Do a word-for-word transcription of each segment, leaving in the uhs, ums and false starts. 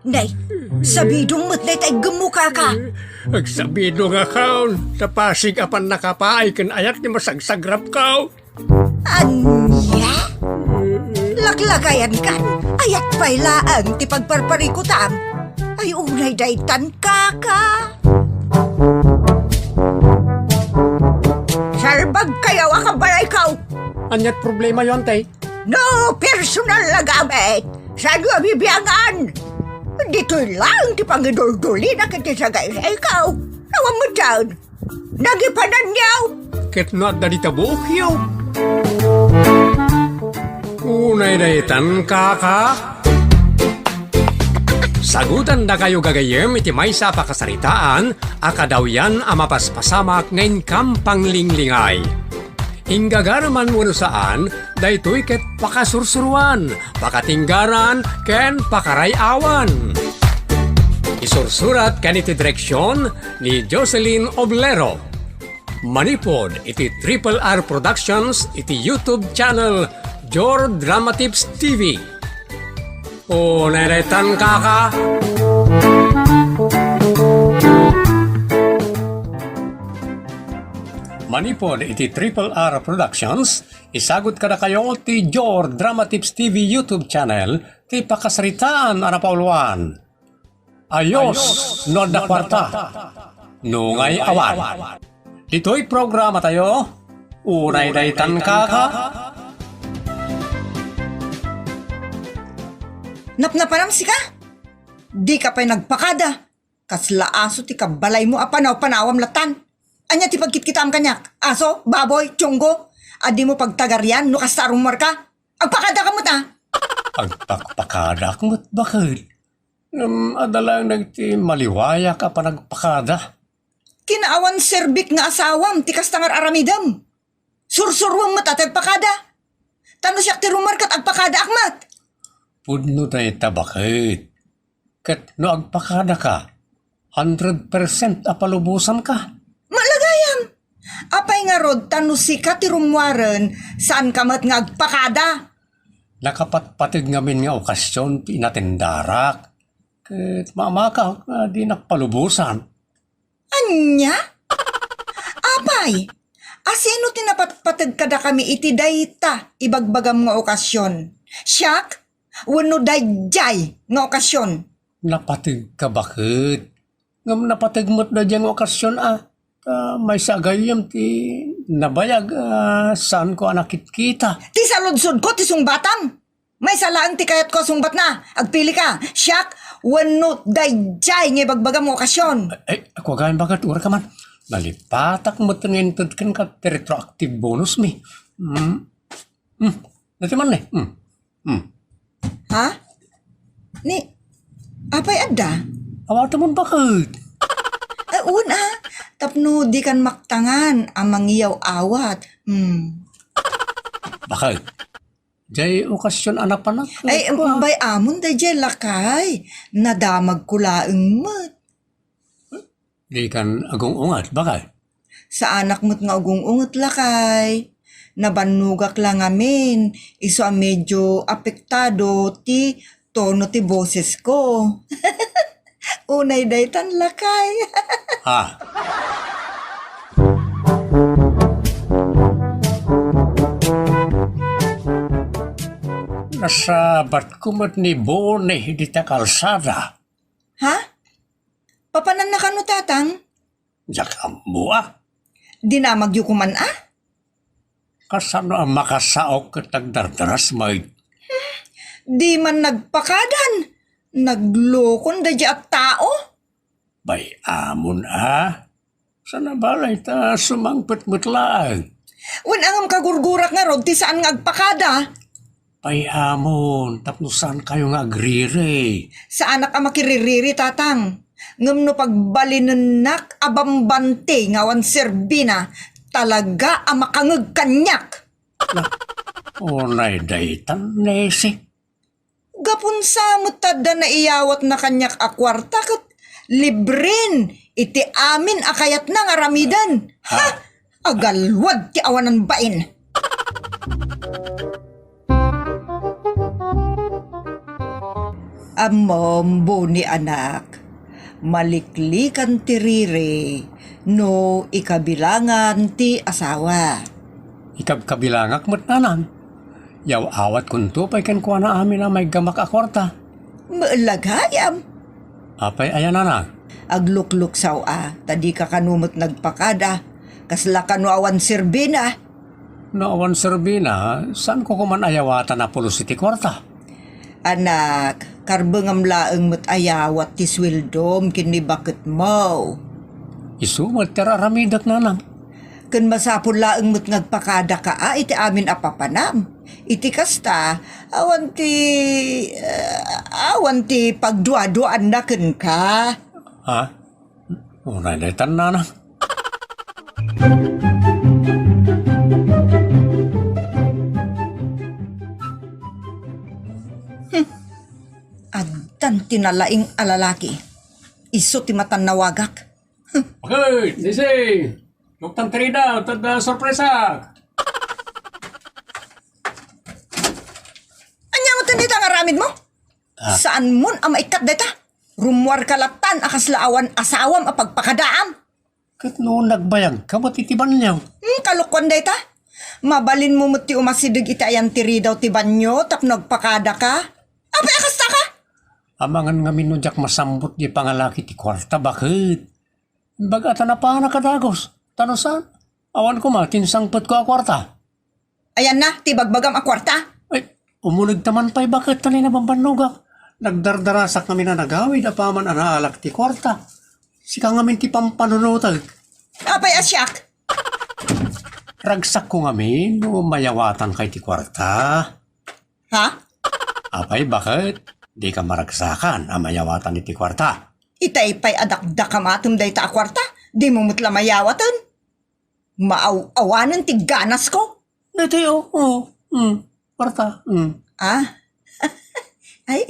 Nay, sabidong met dayta iggemmo, kaka. Agsabidongakon, ta pasig a pannakapaay ken ayat ti masagsagrapko. Ania? Laklakayankan, ayat pay laeng ti pagparparikutam. Ay, unay daytan, kaka. Salbagkayo a kabalayko. Aniat problemayo, Antay? No personal a gamit, saanyo a bibiangan? Ditoy laeng ti pangiduldulina ken ti sagaysayko. Awan met dayta. Nagipananyo! Ket no adda dita buokyo. Unay daytan, kaka. Sagutandakayo gagayyem iti maysa a pakasaritaan a kadawyan a mapaspasamak nga inkam panglinglingay. Inggagaraman wenno saan, daytoy ket pakasursuroan, pakatinggaran, ken pakaray-awan. Isursurat ken iti direksion ni Jocelyn Oblero. Manipud iti Triple R Productions iti YouTube channel Jor Dramatips T V. O, neretan, kaka. Manipud iti Triple R Productions, isagut kadakayo ti Jor Dramatips T V YouTube channel ti pakasaritaan a napauluan. Ayos no adda kuarta, nungay awan. Ditoy programatayo, unay daytan, kaka. Napnapanam sika? Dika pay nagpakada. Kasla aso ti kabalaymo a panaw-panawam latan. Ania ti pagkitkitaam kaniak? Aso, baboy, tionggo? A dimo pagtagarian no kasta a rummuarka? Agpakadaka met a! Agpakpakadak met baket. Ngem adda laeng dagiti maliwayak a panagpakada. Kinaawan serbik nga asawam ti kasta nga ar-aramidem. Sursuruem met a ti agpakada. Ta no siak ti rummuar ket agpakadaak met. Pudno dayta baket. Ket no agpakadaka, hundred percent a palubosanka. Malagayam! Apay ngarud ta no sika ti rummuaren, saanka met nga agpakada? Nakapatpateg ngamin nga okasyon ti inatendarak. Ket mamakak nga dinak palubosan. Ania? Apay, asino ti napatpateg kadakami iti dayta ibagbagam nga okasyon? Siak? Wenno daydiay nga okasyon? Napategka baket. Ngem napateg met daydiay nga okasyon a. Ta maysa a gayyem ti nabayag a saanko a nakitkita. Ti saludsodko ti sungbatam. Maysa laeng ti kayatko a sungbatna. Agpilika, siak wenno daydiay nga ibagbagam nga okasyon. Ay, ako agayan baket, uray ka man. Nalipatak met nga inted kenka ti retroactive bonus mi. Hmm. Hmm. Dati man ni. Hmm. Hmm. Ha? Ni, apay adda? Awatemon baket. Ay, un a. Tapno dikan maktangan a mangiyaw-awat. Hmm. Baket. Jay okasyon a napanak. Ay, bay-amon dayjay lakay. Nadamagko laeng met. Dikan agung-unget, baket. Saanak met nga agung-unget, lakay. Nabannogak la ngamin, isu a medyo apektado ti tono ti bosesko. Unay daytan, lakay. Ha? Nasabatko met ni Bone dita kalsada. Ha? Papananna kano, Tatang? Diak ammo a. Dinamagyo koman a? Kasano a makasaok ket agdardaras met? Di man nagpakadan. Naglokon daydi a tao. Bay-amon a. Sana balay ta sumangpet met laeng. Wen a ngem kagurgurak ngarud ti saan nga agpakada. Bay-amon, tapno saankayo nga agriri. Saanak a makiririri, Tatang. Ngem no pagbalinennak a bambante nga awan serbina, talaga a makangeg kaniak. Unay daytan, Nesi. Gapun sa met ta adda naiyawatna kaniak a kuarta ket libren iti amin a kayatna nga aramiden. Ha? Ha? Agalwad ti awanan bain. Ammom, Boni, anak, maliklikan ti riri no ikabilangan ti asawa. Ikabkabilangak met, nanang. Yaw-awatkonto pay kenkuana amin a maiggamak a kuarta. Meellagayam. Apay aya, nanang? Aglukluksaw a, ta dika kano met nagpakada. Kasla kano awan serbina. No awan serbina, saanko koma ayawatan a pulos iti kuarta? Anak, karbengam laeng met ayawat ti sueldom ken ni baketmo. Isu met ti ar-aramidek, nanang. Ken masapul laeng met nga agpakadaka a iti amin a papanam. Iti kasta, awan ti, eh, awan ti pagduaduaanna kenka. Ha? Uray daytan, nanang. Hmm. Addan ti nalaing a lalaki. Isu ti matannawagak. Hmm. Okay, Sisi. Luktan ti rida, ta adda sorpresa. Ania met dayta nga aramidmo? Ah. Saanmon a maikkat dayta? Rummuarka lattan a kasla awan asawam a pagpakadaam. Ket no nagbayagka met iti banio? Hmm, kalokuan dayta. Mabalinmo met ti umasideg iti ayan ti ridaw ti banio tapno agpakadaka. Apay a kastaka? Amangan ngamin no diak masambut di pangalaki ti kuarta, baket. Imbag a ta napanak a dagus. Ta no saan, awan koma ti insangpetko a kuarta. Ayanna ti ibagbagam a kuarta? Ay, umunegta man pay, baket, ta ni nabambannogak. Nagdardarasak ngamin a nagawid apaman a naalak ti kuarta. Sika ngamin ti pampanunotek. Apay a siak? Ragsakko ngamin no mayawatanka iti kuarta. Ha? Apay, baket? Dika maragsakan a mayawatan iti kuarta. Itay pay a dakdakam atem dayta a kuarta, dimo met la mayawaten. Maaw-awanen ti ganasko. Daytoy, o, o, mm, kuarta, mm. Ah? Ay,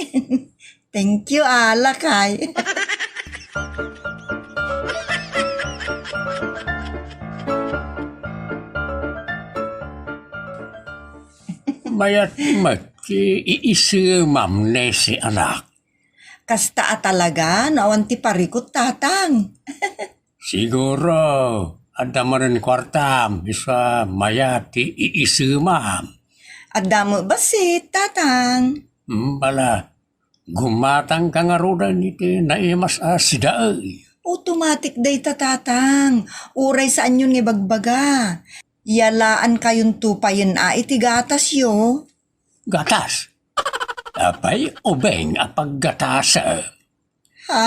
thank you, a, lakay. Mayat met ti iisemam, Nesi, anak. Kasta a talaga no awan ti parikut, tatang. Siguro, adda manen kuartam, isu a mayat ti iisemam. Adda met bassit, tatang. Hmm, bala, gumatangka ngaruden iti naimas a sidaey. Automatic dayta, tatang. Uray saanyon nga ibagbaga. Yalaankayon tupayen a iti gatasyo. Gatas? Apay, ubing a paggatasem. Ha?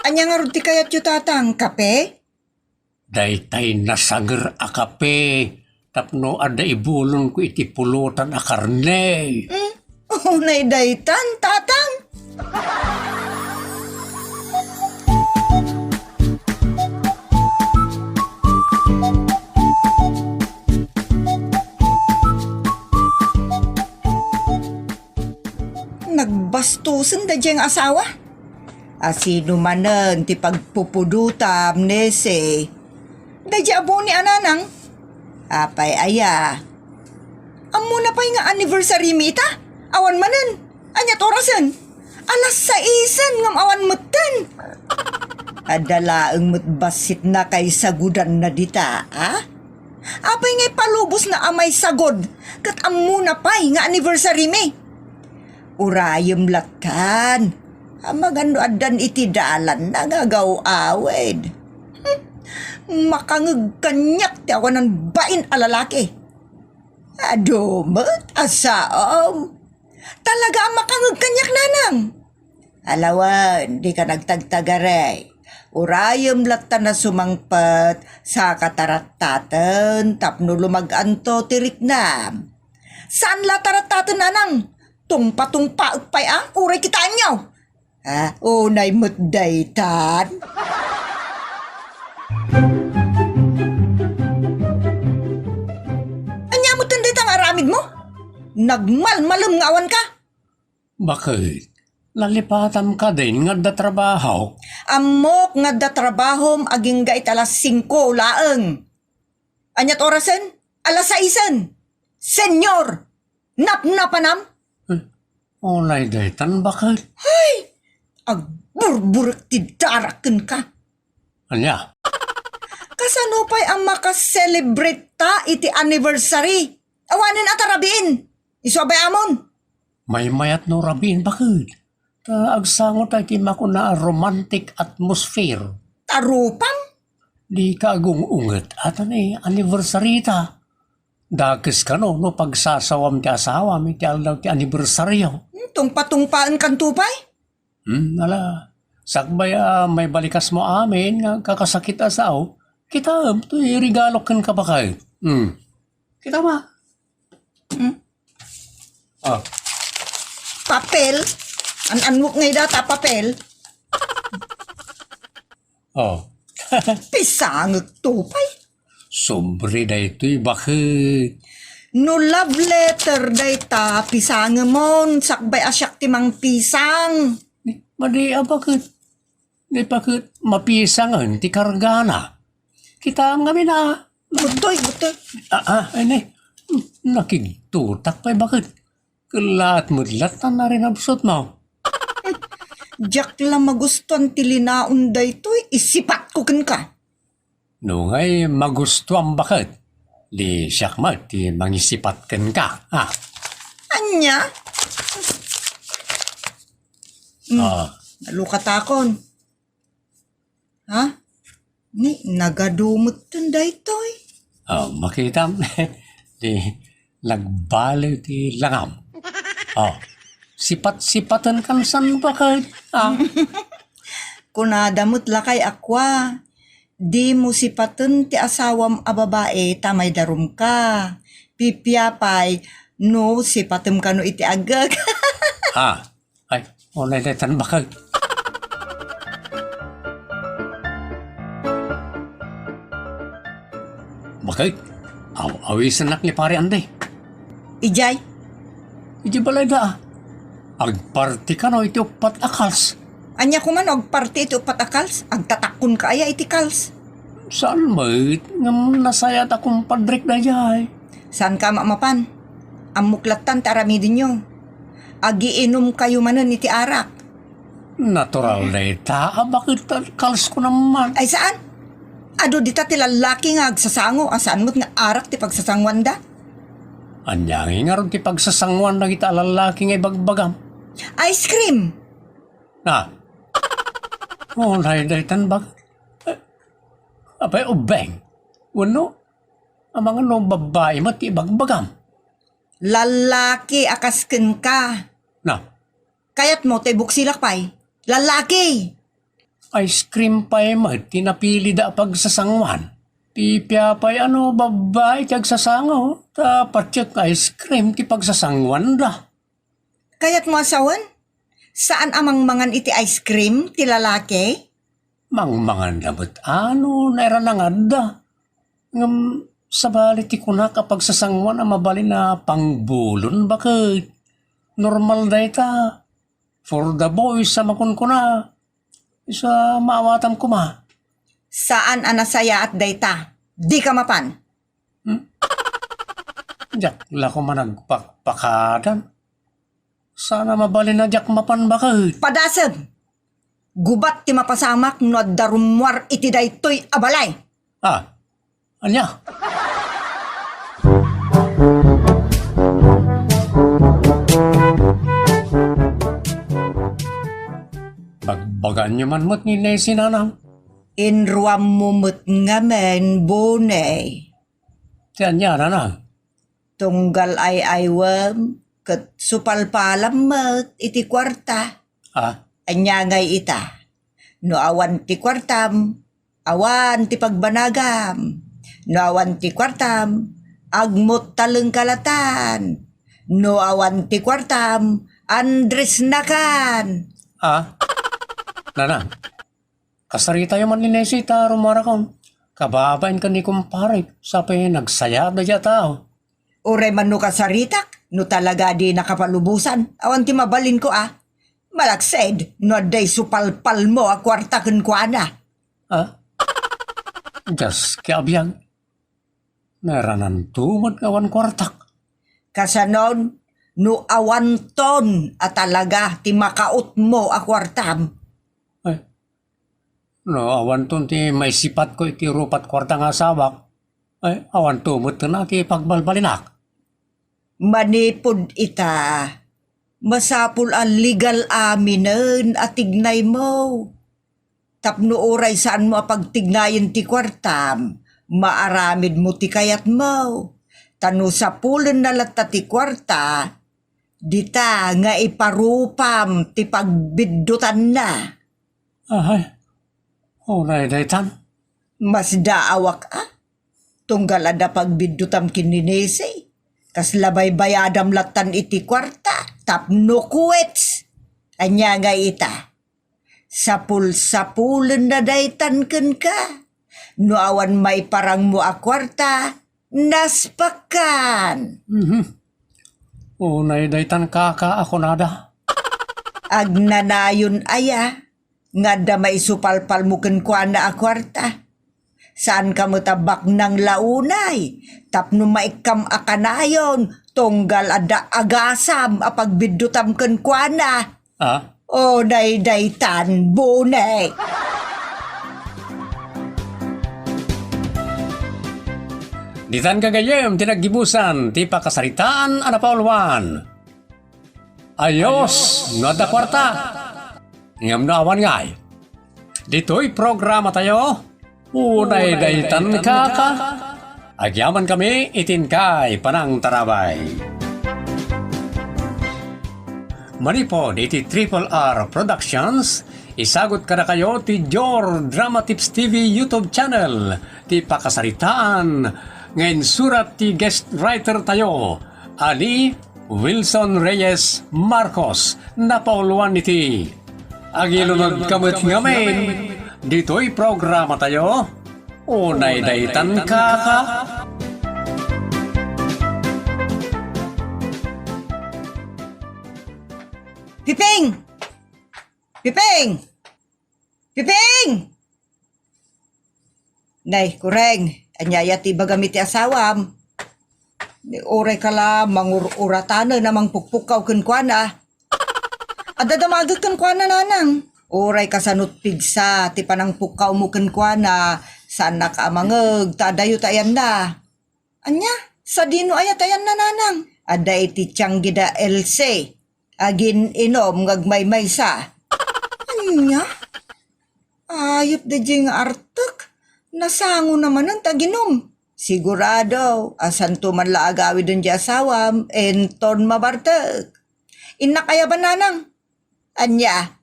Ania ngarud ti kayatyo, tatang? Kape? Daytay nasanger a kape tapno adda ibulonko iti pulutan a karne. Hmm? Unay daytan, tatang? Nagbastosen daydiay nga asawa. A, sino manen ti pagpupudotam, Nesi? Daydiay a Boni a nanang. Apay aya? Ammona pay nga anniversary mi ita? Awan manen. Aniat orasen? Alas saisen ngem awan metten. Adda laeng met bassitna kay sagudanna dita, a? Apay nga ipalubosna a maisagod ket ammona pay nga anniversary mi? Urayem lattan. Amangan no addan iti dalanna nga agaw-awid. Hmm, makangeg kaniak ti awanan bain a lalaki. Adu met a saom. Talaga a makangeg kaniak, nanang. Alawen, dika nagtagtagaray. Urayem lattan a sumangpet sa katarattaten tapno lumag-anto ti riknam. Saan la tarattaten, nanang? Tungpa-tungpaek pay a, uray kitaenyo. Ah, unay met daytan. Ania metten dayta nga aramidmo? Nagmalmalem nga awanka? Baket? Nalipatam kadin nga adda trabahok? Ammok nga adda trabahom agingga iti alas singko laeng. Aniat orasen? Alas saisen. Senyor! Napnapanam? Eh, Unay daytan, baket. Agburburek ti darak kenka. Ania? Kasano pay a maka-celebrate ta iti anniversary? Awanen a ta rabiin. Isu a bay-amon. Maymayat no rabiin, baket. Ta agsango ta iti makuna a romantic atmosphere. Ta rupam? Dika agung-unget a ta ni anniversary ta. Dakes kano no pagsasawam ti asawam iti aldaw ti anniversaryo. Hmm, tungpa-tungpaenkanto pay? Hmm, ala. Sakbay a maibalikasmo amin nga kakasakit a sao, kitaem toy regalo kenka, baket. Hmm. Kita ma. Hmm. Ah. Papel? An-anmok ngay dayta a papel? Oh. Pisangekto pay. Sobre daytoy, baket. No love letter dayta, pisangemon, sakbay a siak ti mangpisang. Madi a, baket. Di, baket, mapisangen ti kargana. Kitaem ngamin a. Guttoy, guttoy. Ah, ah, ay, ne. Nakigtutak pay, baket. Kellaat met latta na rinabsutmo. Diak la magustuan ti linaon daytoy, isipatko kenka. No ngay magustuam, baket, di siak met ti mangisipat kenka, ha? Ania? Hmm, Ah. Nalukatakon. Ha? Ni, nagadu metten daytoy. Oh, makitam. Di, nagbaliw ti langam. Oh, sipat-sipaten kan san, baket. Ah. Kunada met lakay a kua, dimo sipaten ti asawam a babai ta maidarumka. Pipiapay no sipatem kano iti agek. Ah. Ay, unay daytan, baket. Baket? Aw-, awisennak ni Pare Andy. Idiay? Idiay balayda, ah. Agparti kano iti uppat a kals. Ania koma no agparti iti uppat a kals? Agtatakkonka aya iti kals? Saan met, ngem nasayaat a kumpadrek daydiay. Saanka a mapan? Ammok lattan ti aramidenyo. Agiinumkayo manen iti arak. Natural dayta a baket ta kalsko naman. Ay, saan? Adu dita ti lallaki nga agsasango a saan met nga arak ti pagsasangoanda? Ania ngay ngarud ti pagsasangoan dagita a lallaki nga ibagbagam? Ice cream! Ah. Unay daytan baket. Eh, apay ubbeng? Wenno, amangan no babbai met ti ibagbagam? Lallaki a kas kenka. Na. Kayatmo ta ibuksilak pay? Lallaki! Ice cream pay met ti napilida a pagsasangoan. Pipiapay a no babbai ti agsasango, ta patiek nga ice cream ti pagsasangoanda. Kayatmo a sawen? Saan a mangmangan iti ice cream ti lalaki? Mangmanganda met a no nairana nga adda. Ngem sabali ti kunak a pagsasangoan a mabalin a pangbulon, baket. Normal dayta. For the boys a makunkuna. Isu a maawatam koma. Saan a nasayaat dayta. Dika mapan. Hmm? Diak la koma nagpakpakadan. Saan a mabalin a diak mapan, baket. Padasem! Gubat ti mapasamak no adda rummuar iti daytoy a balay. Ah, ania? Bagbagaanyo man met ni Nessie, nanang. Inruammo met ngamin, Boney. Ti ania, nanang? Tunggal ay-aywem ket supalpalam met iti kuarta. Ah? Ania ngay ita? No awan ti kuartam, awan ti pagbanagam. No awan ti kuartam, agmuttalengka latan. No awan ti kuartam, Andres nakan. Ah? Nanang, kasaritayo man ni Nessie ta rummuarakon. Kababain ken ni kumparek, sapay nagsayaat daydiay a tao. Uray man no kasaritak, no talaga di nakapalubosan, awan ti mabalinko a. Malaksid, no adda isupalpalmo a kuarta kenkuana. Ah? Dios, ti abiag. Nairananto met nga awan kuartak. Kasanon, No awanton a talaga ti makautmo a kuartam. Ay, no awanton ti maisipatko iti rupat kuarta nga asawak, ay, awanto met ti pagbalbalinak. Manipud ita, masapul a legal aminen a tignaymo. Tapno uray saanmo a pagtignayen ti kuartam, maaramidmo ti kayatmo. Ta no sapulenna latta ti kuarta, dita nga iparupam ti pagbiddutanna. Ahay, unay daytan. Masdaawak a. Tunggal adda pagbiddutam ken ni Nisi, kasla baybayadam lattan iti kuarta, tapno kuwits. Ania nga ita? Sapul-sapulenna daytan kenka. No awan maiparangmo a kuarta, naspakkan. Mhm. Unay daytan kaka a kunada. Agnanayon aya nga adda maisupalpalmo kenkuana a kuarta? Saanka met a baknang la unay tapno maikkam a kanayon tunggal adda agasam a pagbiddutam kenkuana. Ah? O daydaytan, bone. Ditan gagayyem ti naggibusan ti pakasaritaan a napauluan. Ayos no adda kuarta. Ngem no awan ngay. Ditoy programa tayo, unay daytan kaka. Agyaman kami iti inkay panangtarabay. Manipod iti Triple R Productions, isagut kadakayo ti Dior Drama Tips T V YouTube channel, ti pakasaritaan nga insurat ti guest writer tayo, a ni Wilson Reyes Marcos, napauluan iti Agilunod ka met ngamin ditoy programa tayo. Unay daytan kaka. Piping! Piping! Piping! Nay, kureng, ania aya ti ibagam iti asawam? Ni uray ka la mangur-uratanen a mangpukpukkaw kenkuana. Adda damagek kenkuana, nanang. Uray kasano't pigsa ti panangpukkawmo kenkuana, saannak a mangeg ta adayo ta ayanna. Ania? Sadino aya ti ayanna, nanang? Adda iti tianggi da Else. Agin-inom nga agmaymaysa. Ania? Ayup daydiay nga artek. Nasango na manen ta aginom. Sigurado, a santo man la agawiden diay asawam, inton mabartek. Innak ayaban, nanang. Ania?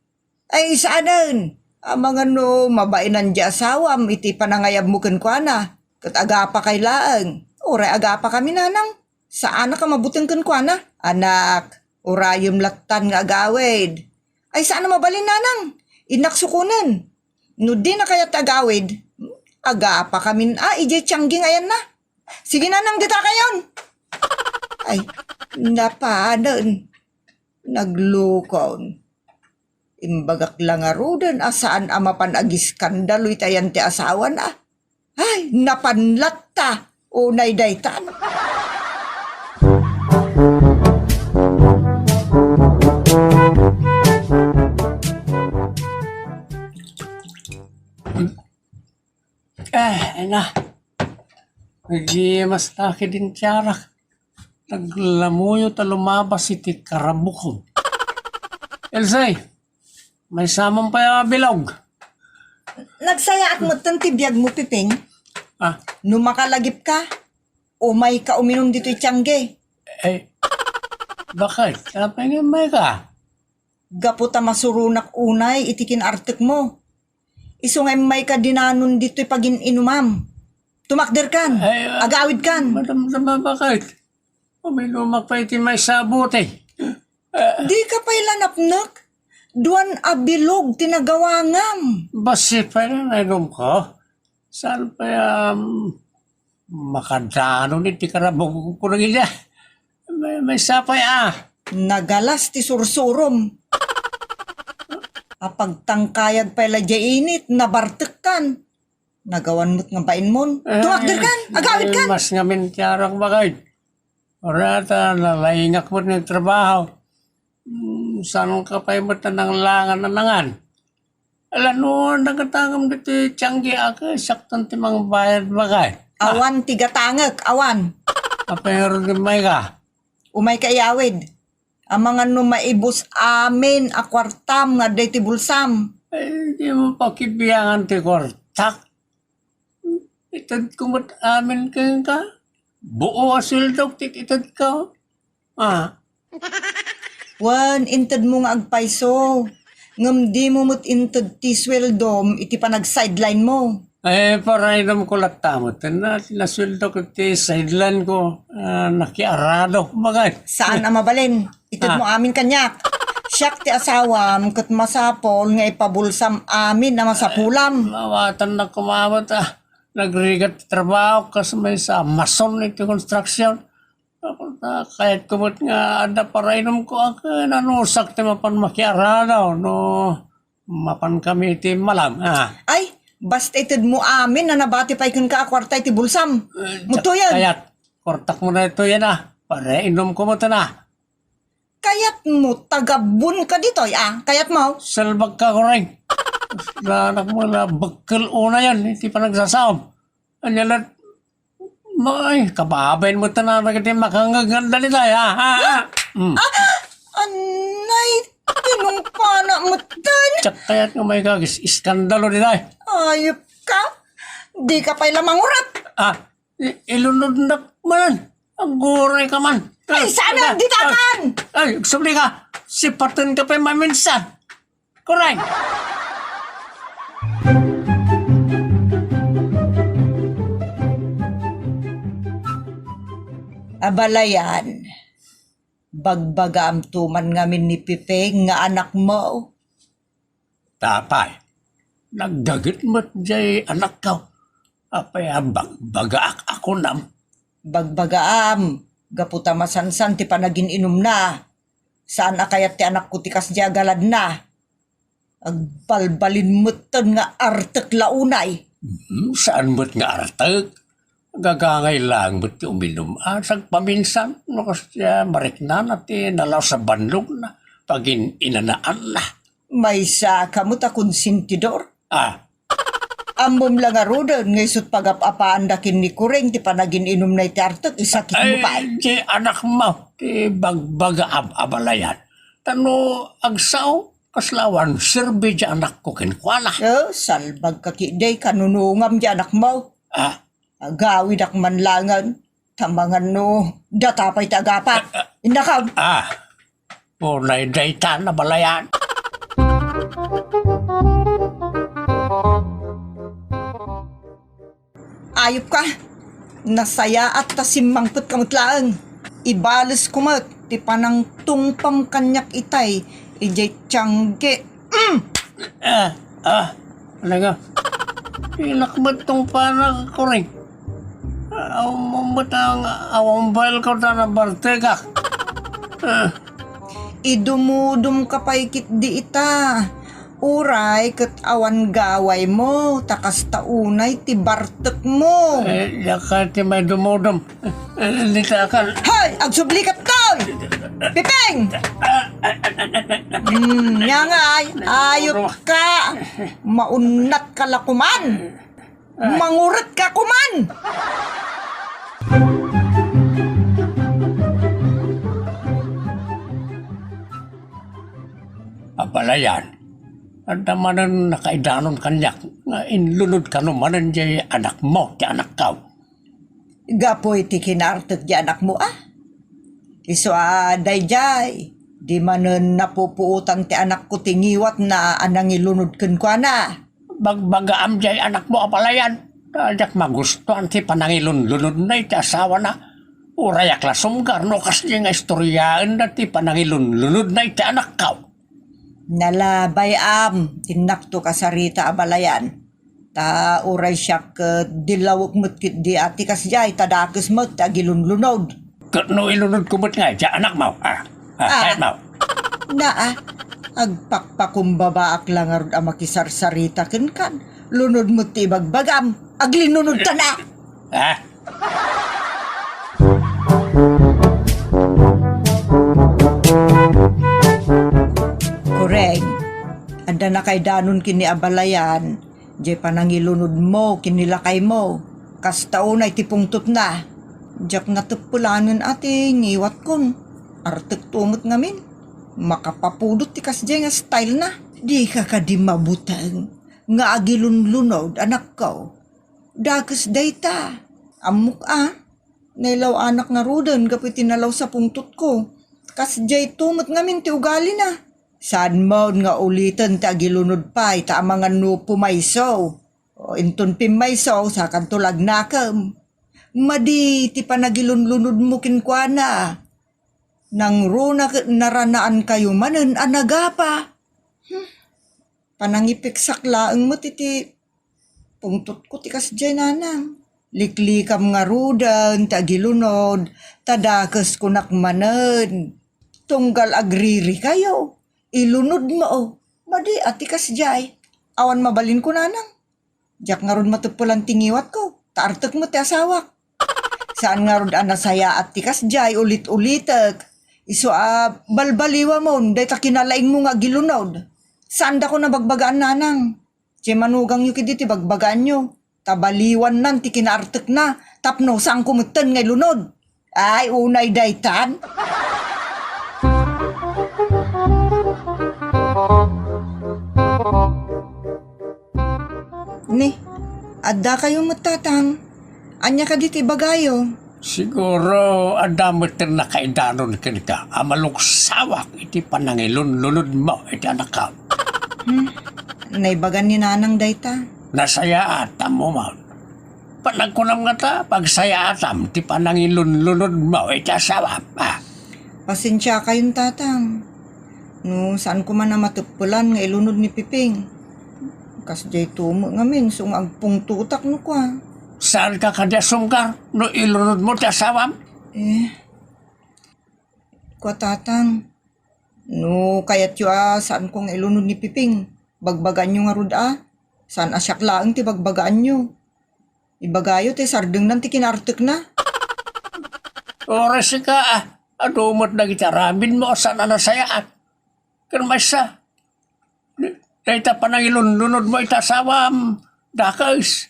Ay, saanen. Amangan no mabainan diay asawam iti panangayabmo kenkuana, ket agapakay laeng. Uray agapakami, nanang. Saanak a mabuteng kenkuana. Anak, urayem lattan nga agawid. Ay, saan a mabalin, nanang. Innak sukonen. No dina kayat agawid, agapakamin a idiay tianggi nga ayanna. Sige, nanang, dita kayon. Ay, napanen. Naglukon. Imbagak la ngaruden a saan a mapan agiskandalo iti ayan ti asawana. Ay, napan latta. Unay daytan. Eh, ena. Naggimas ta ketdin ti arak. Naglamuyo ta lumabas iti karabukon. Else, maysa man pay a bilog. Nagsayaat metten ti biagmo, Piping. Ah. No makalagipka, umayka uminum ditoy tianggi. Eh, bakit? Apay nga umayka? Gapu ta masuronak unay iti kin-artekmo. Isu nga immayka dinanon ditoy pagin-inumam. Tumakderkan. Ay, ah, agawidkan. Madam, madam, bakit? Uminumak pay iti maysa a bote. Dika pay la napnek? Duan a bilog ti nagawangam. Bassit pay la nainumko. Saan pay, um, makadanon iti karabukon ida? May, maysa pay a. Nagalas ti sursurom. Apagtangkayag pay la diay init, nabartekkan. Nagawan met nga bainmon. Eh, tumakderkan, agawidkan. Mas ngamin ti arak, bakit? Ora ta nalaingak met nga trabaho. Hmm, saan ka pay met a nanglangan a nangan? Ala, no, nagatangem ditoy tianggi a ket siakton ti mangbayad, bagay. Ah. Awan ti gatangek, awan. Apay ngarud nga umay ka? Umay ka iyawid. Amangan no maibus amin a kuartam nga adda iti bulsam. Ay, di mo pakibiangan ti kuartak. Itedko met amin kenka. Buo a sueldok ti itedko. Ah. Wen, inted mo nga agpayso. Ngem di mo met inted ti sueldom iti panag-sideline mo. Ay, parainom ko latta met. Na, nasueldok iti sideline ko. Ah, nakiarado, bagay. Saan a mabalin? Ited mo amin kaniak. Siak ti asawam ket masapul nga ipabulsam amin a masapulam. Mawatannak koma met, ah. Nagrigat ti trabaho kas maysa a mason iti construction. Tapos, ah, kayatko met nga adda parainomko a ket nanusak ti mapan makiarado no mapankami iti malam, ah. Ay, basta ited mo amin a nabati pay kenka a kuarta iti bulsam. Eh, mutoyen. Kayat, kuartak mo daytoyen, ah. Parainomko met, ah. Kayat mo, tagabun ka ditoy, ah. Kayat mo? Salbag ka, Kuring. Anak mo, na bekkel unayen iti panagsasaom. Ania la't, may, kababain mo tanan dagiti makangngegnganda ditoy, ah, ah, ah. Mm. Ah, anay, tinungpana metten. Diak kayat nga umay ka agis-, iskandalo ditoy. Ayop ka. Di ka pay la mangurat. Ah, i-, ilunodnak man. Aguray ka man. Ay, sana, ah, ditakan! Ay, agsubli ka. Sipaten ka pay maminsan. Kuray! Abalayan, bagbagaam to man ngamin ni Pipeng nga anakmo. Tapay, naggaget met jay anakko. Apay a bagbagaak a kunam? Bagbagaam, gapu ta masansan ti panagin-inumna. Saan a kayat ti anakko ti kasdiay a galadna. Agbalbalin metten nga artek la unay. Hmm, saan met nga artek? Gagangay laeng met ti uminum a sagpaminsan no kasdiay a mariknana ti nalaos a bannogna, pagin-inanaanna. Maysa ka met a konsentidor. Ah. Ammom la ngaruden nga isut' pagap-apaanda ken ni Kuring ti panagin-inumna iti artek, isakit mo pay. Ay, ti anakmo, ti bagbagaam, abalayan. Ta no agsao, kasla awan serbi ti anakko kenkuana. Eh, salbag ka ketdi, kanunungam ti anakmo. Ah. Agawidak man laengen. Tamangan no data pay ti agapa. Innakam. Ah, unay dayta, abalayan. Ayop ka. Nasayaat ta simmangpet ka met laeng. Ibales ko met ti panangtungpam kaniak itay idiay tianggi. Mm! Ah, ah, talaga. Pilak met tungpana, Kuring. Awan met ang awan bael ko ta nabartekak. Ah. Idumudum ka pay ketdi ita. Uray ket awan gawaymo, ta kasta unay ti bartekmo. Eh, diak kayat ti maidumudum. Eh, dita kan. Hoy! Agsubli ka toy! Pipeng! Hmm, nia ngay, ayop ka! Maunnat ka la kuman! Manguret ka kuman! Abalayan, adda manen nakaidanon kaniak nga inlunod kano manen jay anakmo ti anakko. Gapu iti kinartek ti anakmo, a? Isu a daydiay, di manen napupuotan ti anakko ti ngiwatna a nangilunod kenkuana. Bagbagaam jay anakmo, abalayan. Ta diak magustuan ti panangilunlunodna iti asawana. Urayak la sumgar no kasdi nga istoriaenna ti panangilunlunodna iti anakko. Nalabay am, innakto kasarita, abalayan. Ta uray siak ket dillawek met ketdi a ti kasdiay ta dakes met ti agilunlunod. Ket no ilunodko met ngay ti anakmo, a, a, kayatmo? Naa, agpakpakumbabaak la ngarud a makisarsarita kenkan. Lunod met ti ibagbagam, aglinnunodtan a. A? Adda nakaidanon ken ni abalayan, jay panangilunodmo ken ni lakaymo. Kasta unay ti pungtotna. Diak nateppelanen a ti ngiwatkon. Artekto met ngamin. Makapapudot ti kasdiay nga style na. Dika kadi mabuteng nga agilunlunod, anakko. Dakes dayta. Ammok a. Nailaw-anak ngaruden gapu iti nalaus a pungtotko. Kasdiay to met ngamin ti ugalina. Saan met nga uliten ti agilunod pay ta amangan no pumayso. O inton pimmayso, sakanto lagnakem. Madi ti panagilunlunodmo kenkuana. Nangruna ket naranaankayo manen a nagapa. Hmm. Panangipiksak laeng met iti pungtotko ti kasdiay, nanang. Liklikam ngaruden ti agilunod, ta dakes kunak manen. Tunggal agririkayo, ilunodmo. Madi a ti kasdiay. Awan mabalinko, nanang. Diak ngarud mateppelan ti ngiwatko, ta artek met ti asawak. Saan ngarud a nasayaat ti kasdiay, ulit-ulitek. Isu a balbaliwamon dayta kinalaingmo nga agilunod. Saandakon a bagbagaan, nanang. Ti manugangyo kidi ti bagbagaanyo. Ta baliwannan ti kinaartekna tapno saanko metten nga ilunod. Ay, unay daytan. Ni, adda kayo met, tatang. Ania kadi ti ibagayo? Siguro, adda met ti nakaidanon kenka a malugsawak iti panangilunlunodmo iti anakko. Hmm, naibagan ni nanang dayta. Nasayaat, ammom. Panagkunam ngata, pagsayaatam ti panangilunlunodmo iti asawam, a? Pasensiakayon, tatang. No, saan koma a mateppelan nga ilunod ni Piping. Kasdiay to met ngamin, isu nga agpungtotak no kua. Saanka kadi a sumgar no ilunodmo ti asawam? Eh, kua, tatang. No, kayatyo a saanko nga ilunod ni Piping, bagbagaanyo ngarud a. Saan a siak laeng ti bagbagaanyo. Ibagayo ti sardengnan ti kinaartekna. Oras ka, a, adu met dagiti aramidmo a saan a nasayaat. Ken maysa, dayta panangilunlunodmo iti asawam, dakes.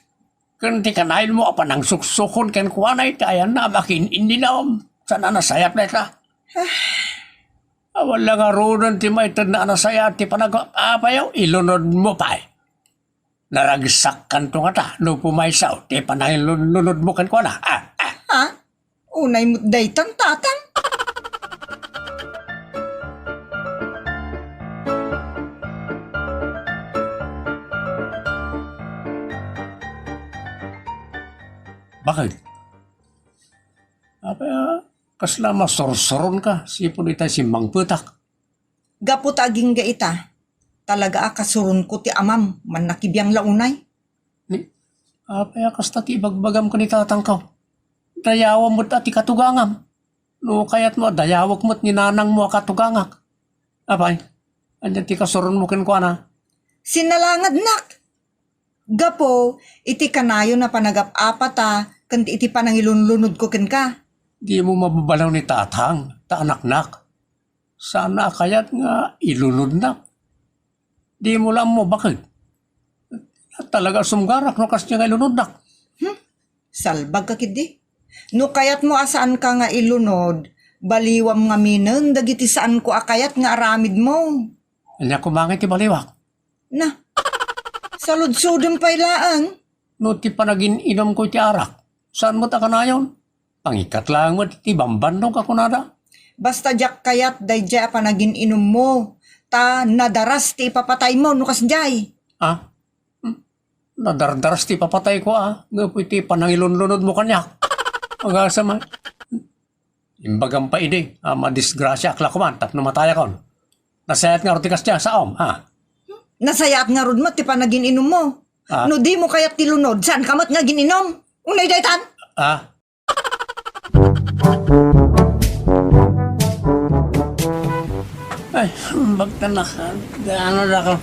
Ken ti kanayonmo a panangsuksukon kenkuana iti ayanna a makiin-inninom, saan a nasayaat dayta. Awan la ngaruden ti maitedna a nasayaat ti panag-apayo, ilunodmo pay. Naragsakkanto ngata no pumayso ti panangilunlunodmo kenkuana. A, a. Ha? Unay met daytan, tatang? Bakit? Apay a, kasla masursuronka, sipon itay simmangpetak. Gapu ta agingga ita, talaga a kasuronko ti amam, mannakibiang la unay. Ni, apay a kasta ti ibagbagam ken ni tatangko? Dayawem met a ti katugangam. No kayatmo a dayawek met ni nanangmo a katugangak. Apay, ania ti kasuronmo kenkuana? Sinalangadnak! Gapu iti kanayon a panagap-apata ken iti panangilunlunodko kenka. Dimo mababalaw ni tatang, ta anaknak. Saan a kayat nga ilunodnak. Dimo la ammo, bakit? Talaga a sumgarak no kasdiay nga ilunodnak. Hmm? Salbagka ketdi. No kayatmo a saanka nga ilunod, baliwam ngaminen dagiti saanko a kayat nga aramidmo. Ania koma ngay ti baliwak? Na, saludsodem pay laeng. No ti panagin-inumko iti arak, saan met a kanayon? Pangikat laeng met iti bambannog a kunada. Basta diak kayat daydiay a panagin-inummo, ta nadaras ti ipapataymo no kasdiay. Ah? Hmm? Nadardaras ti ipapatayko, ah, gapu iti panangilunlunodmo kaniak. Agasam, ah. Imbagam pay idi a madisgrasiaak la koman tapno matayakon. Nasayaat ngarud ti kasdiay, saom, ah. Nasayaat ngarud met ti panagin-inummo. Ah. No dimo kayat ti lunod, saanka met nga agin-inum? Unay daytan? Ah. Ay, bagta na ka, ano na ka,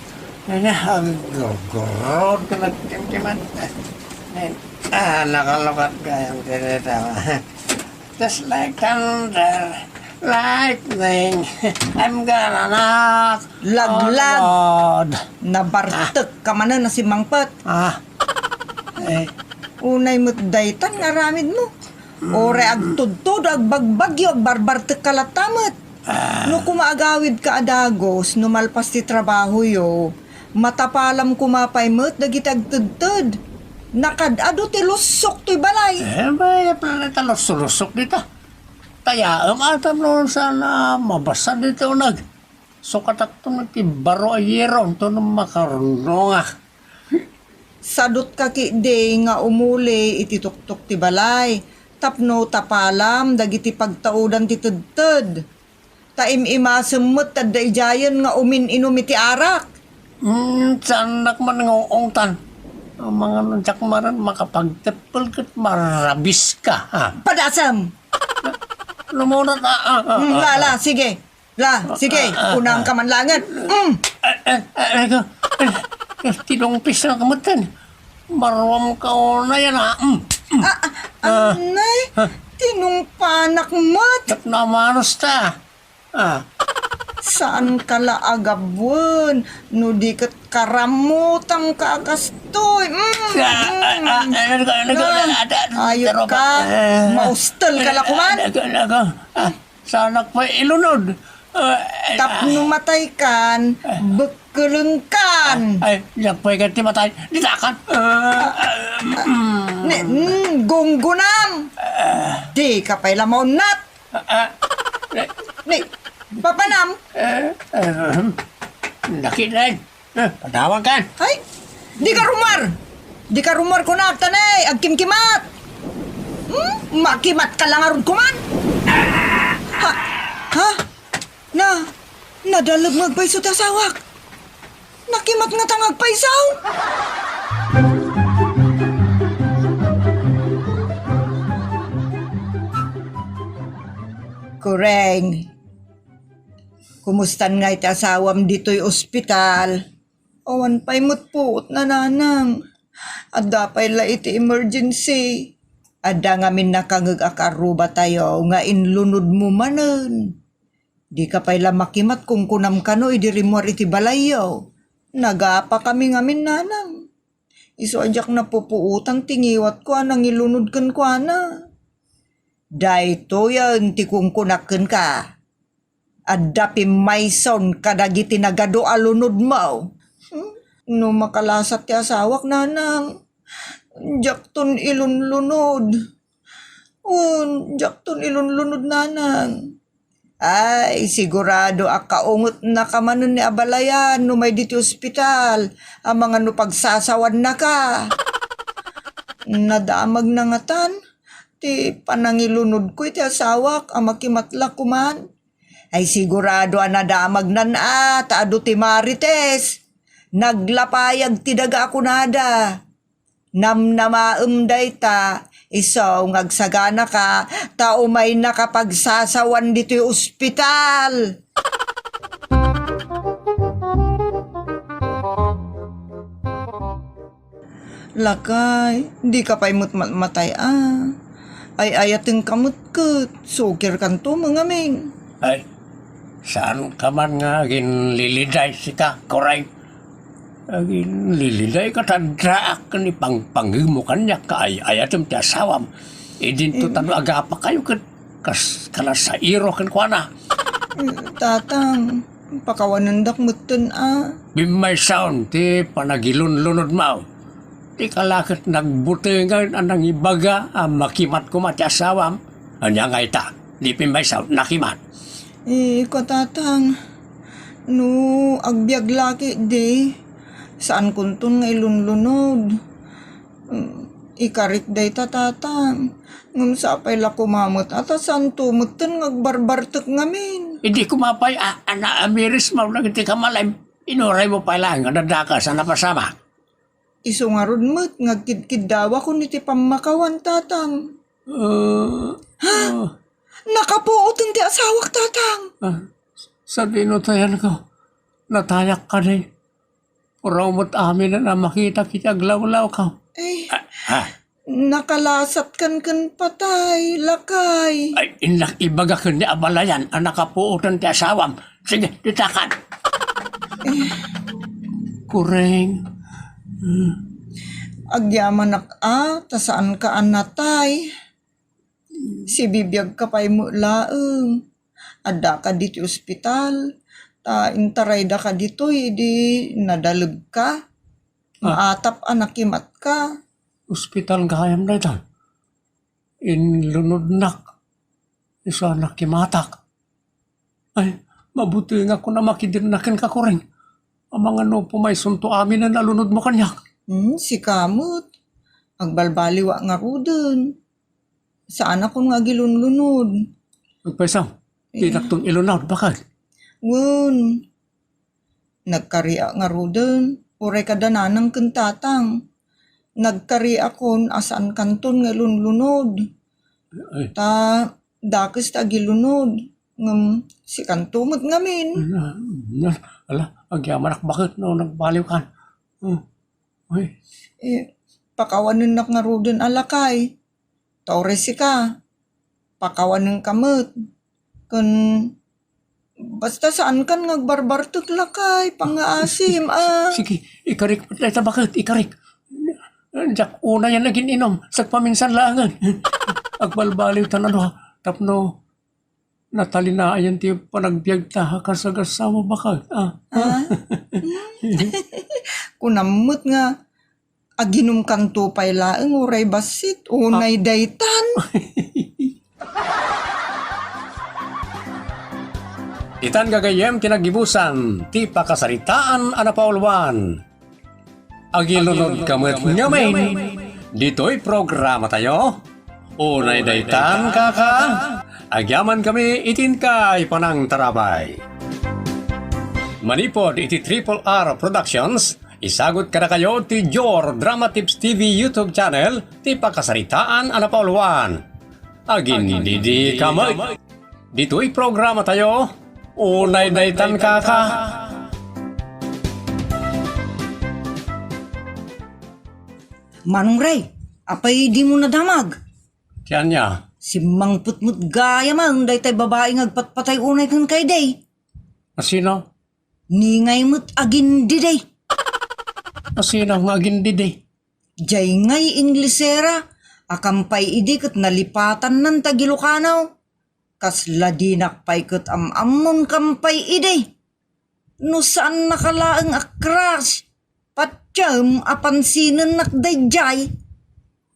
ano, aggurgurod ka nagtimtiman. Ay, ah, nakalukat ka yung tinita. Just like thunder. Lightning, I'm gonna knock on the Laglag. Wood. Nabartek ka manen a simmangpet. Ah. Eh. Unay met daytan nga aramidmo. Uray agtudtod, agbagbagyo, agbarbartek ka latta met. Ah. No kumaagawid ka a dagus, no malpas ti trabahoyo, matapalam koma pay met dagiti agtedted. Nakad-adu ti lussok toy balay. Eh, may planeta lusso-lussok dita. Tayaem atam no saan a mabasa dita uneg. Sukatakto ti baro a yero, intono makarunonga. Sadutka ketdi nga umuli iti tuktok ti balay tapno tapalam dagiti pagtaudan ti tedted. Ta im-imasem met ti adda idiayen nga umin-inum iti arak. Hmm, saannak man nga uungtan. Amangan diak manen makapagteppel ket marabiska, ha? Padasem! Lumurat, ah, ah, ah, Hmm, ah, la, la, ah. Sige. La, sige, Ah, ah, unam ah. ka man laengen. Mm. Eh, eh, eh, eh, eh, eh, tinungpis na kamutan. Maruam ka una yan, ah. Mm, mm. Ah, ah, Ah, anay, ah. Tinungpanak met. Dak namanos ta. Ah. Saan ka la agabuen, no di ket karamutan ka a kastoy. Mm, Ah, ah, ah, mm. ah, ano ka, ano ka, Ah, ano ka, ayok pero ka. ba, eh, Maustel ka la eh, kuman. ano ka, ano ka, ah, Saanak pay ilunod. Ah, ay, Tapno ah. mataykan, Ah. bekkelengkan. Ay, diak pay ket ti matay. Ditakan. Ah, ah, mm. Ne, mm, gunggunam. Ah. Di ka pay la maunnat. Ah, ah. Ne, papanam. Eh, eh, nakita. Eh, padawan kan. Ay, di ka rumar! Di ka rumar kunak, tanay, agkimkimat! Hmm? Makimat ka la ngarud kuman! Ha? Ha? Na, nadalem nga agpayso ti asawak. Nakimat nga ta nga agpayso. Kureng, kumustan nga iti asawam ditoy ospital? Awan pay met puot, nanang. Adda pay la iti emergency. Adda ngamin nakangeg a karrubatayo nga inlunodmo manen. Di ka pay la makimat kunkunam kano idi rimmuar iti balayyo. Nagapakami ngamin, nanang. Isu a diak napupuotan ti ngiwatko a nangilunod kenkuana. Daytoyen ti kunkunak kenka. Adda pimmayson kadagiti nagadu a lunodmo. Hmm? No makalasat ti asawak, nanang, diakton ilunlunod. Wen, diakton ilunlunod, nanang. Ay, sigurado a kaungetnaka manen ni abalayan no may diti ospital, amangan no pagsasawannaka. Nadamagna ngatan ti panangilunodko iti asawak a makimat la kuman. Ay, sigurado a nadamagnan a ta adu ti Marites. Naglapayag ti daga a kunada. Namnamaem dayta, isu nga agsaganaka, ta umaynaka pagsasawan ditoy ospital. Lakay, dika pay met matmatay a. Ay-ayatenka met ket sukirkanto met ngamin. Ay, saanka man nga aginliliday sika, Kuray. Aginliliday ket addaak ken ipangpangemo kaniak nga ay-ayatem ti asawam. Idinto ta no agapakayo ket kas-, kanasairo kenkuana. Tatang, pakawanendak metten a. Bimmaysaon ti panagilunlunodmo. Dika la ket nagbutengen a nangibaga a makimat koma ti asawam. Ania nga ita? Di pimmaysaon, nakimat. Eh, iko, Tatang, no agbiag la ketdi, saankonton nga ilunlunod. Mm, ikarik dayta, Tatang. Ngem sapay la koma met a ta saanto metten nga agbarbartek ngamin. Idi koma pay a, a naamirismo dagiti kamalem, inuraymo pay laeng nga dadakas a napasamak. Isu ngarud met nga agkidkiddawakon iti pammakawan, Tatang. Ah, Ha? ah. Nakapuoten ti asawak, Tatang. Ah, sadino tayanko? Natayak kadi. Puraw met aminen a makitak iti aglawlawko. Eh. Ah, ah. Nakalasatkan ken patay, lakay. Ay, innak ibaga ken ni abalayan a nakapuotan ti asawam. Sige, ditakan. Kureng. Agyamanak a, ta saanka a natay. Sibibiagka pay met laeng. Addaka ditoy ospital, ta intarayda ka ditoy idi nadalebka. Ah. Maatap a nakimatka. Ospital gayam dayta. Inlunodnak. Isu a nakimatak. Ay, mabutengak kuna makidirna kenka, Kureng. Amangan no pumaysunto aminen a lunodmo kaniak. Hmm, sika met. Agbalbaliwak ngaruden. Saanakon nga agilunlunod. Agpayso, eh, dinakton ilunod, baket? Wen, nagkariak ngaruden, uray kada nanang ken tatang. Nagkariakon a saankanton nga ilunlunod. Ay. Ta, dakes ta agilunod. Ngem, sikanto met ngamin. Ala, ala, agyamanak baket no nagbaliwkan. Hmm. Ay. Eh, pakawanennak ngaruden a lakay. Ta uray sika, pakawanenka met. Ken basta saankan nga agbarbartek lakay, pangngaasim, ah. Sige, ikarik met dayta baket, ikarik. Diak unayen agin-inum, sagpaminsan laengen. Agbalbaliw ta nano, tapno natalinayan ti panagbiagta a kas agassawa baket, ah. Ah? Kunam met nga, aginumkanto pay laeng uray bassit, unay daytan. Ditan gagayyem ti naggibusan ti pakasaritaan a napauluan. Agilunodka met ngamin ditoy programatayo. Unay daytan, kaka, agyamankami iti inkay panangtarabay. Manipud iti Triple R Productions, isagut kadakayo ti Jor Drama Tips T V YouTube channel ti pakasaritaan a napauluan. Agindidika met ditoy programatayo. Unay daytan, kaka. Manong Ray, apay dimo nadamag? Ti ania? Simmangpet met gayam daytay babai nga agpatpatay unay kenka idi. Asino? Ningay met agindidi. Asino nga agindidi? Jay ngay Inglesera, a kampay idi ket nalipatannan ta agilukano. Kasla dinak pay ket am-ammon kampay idi. No saannaka laeng a crush, patiem a pansinennak dayjay.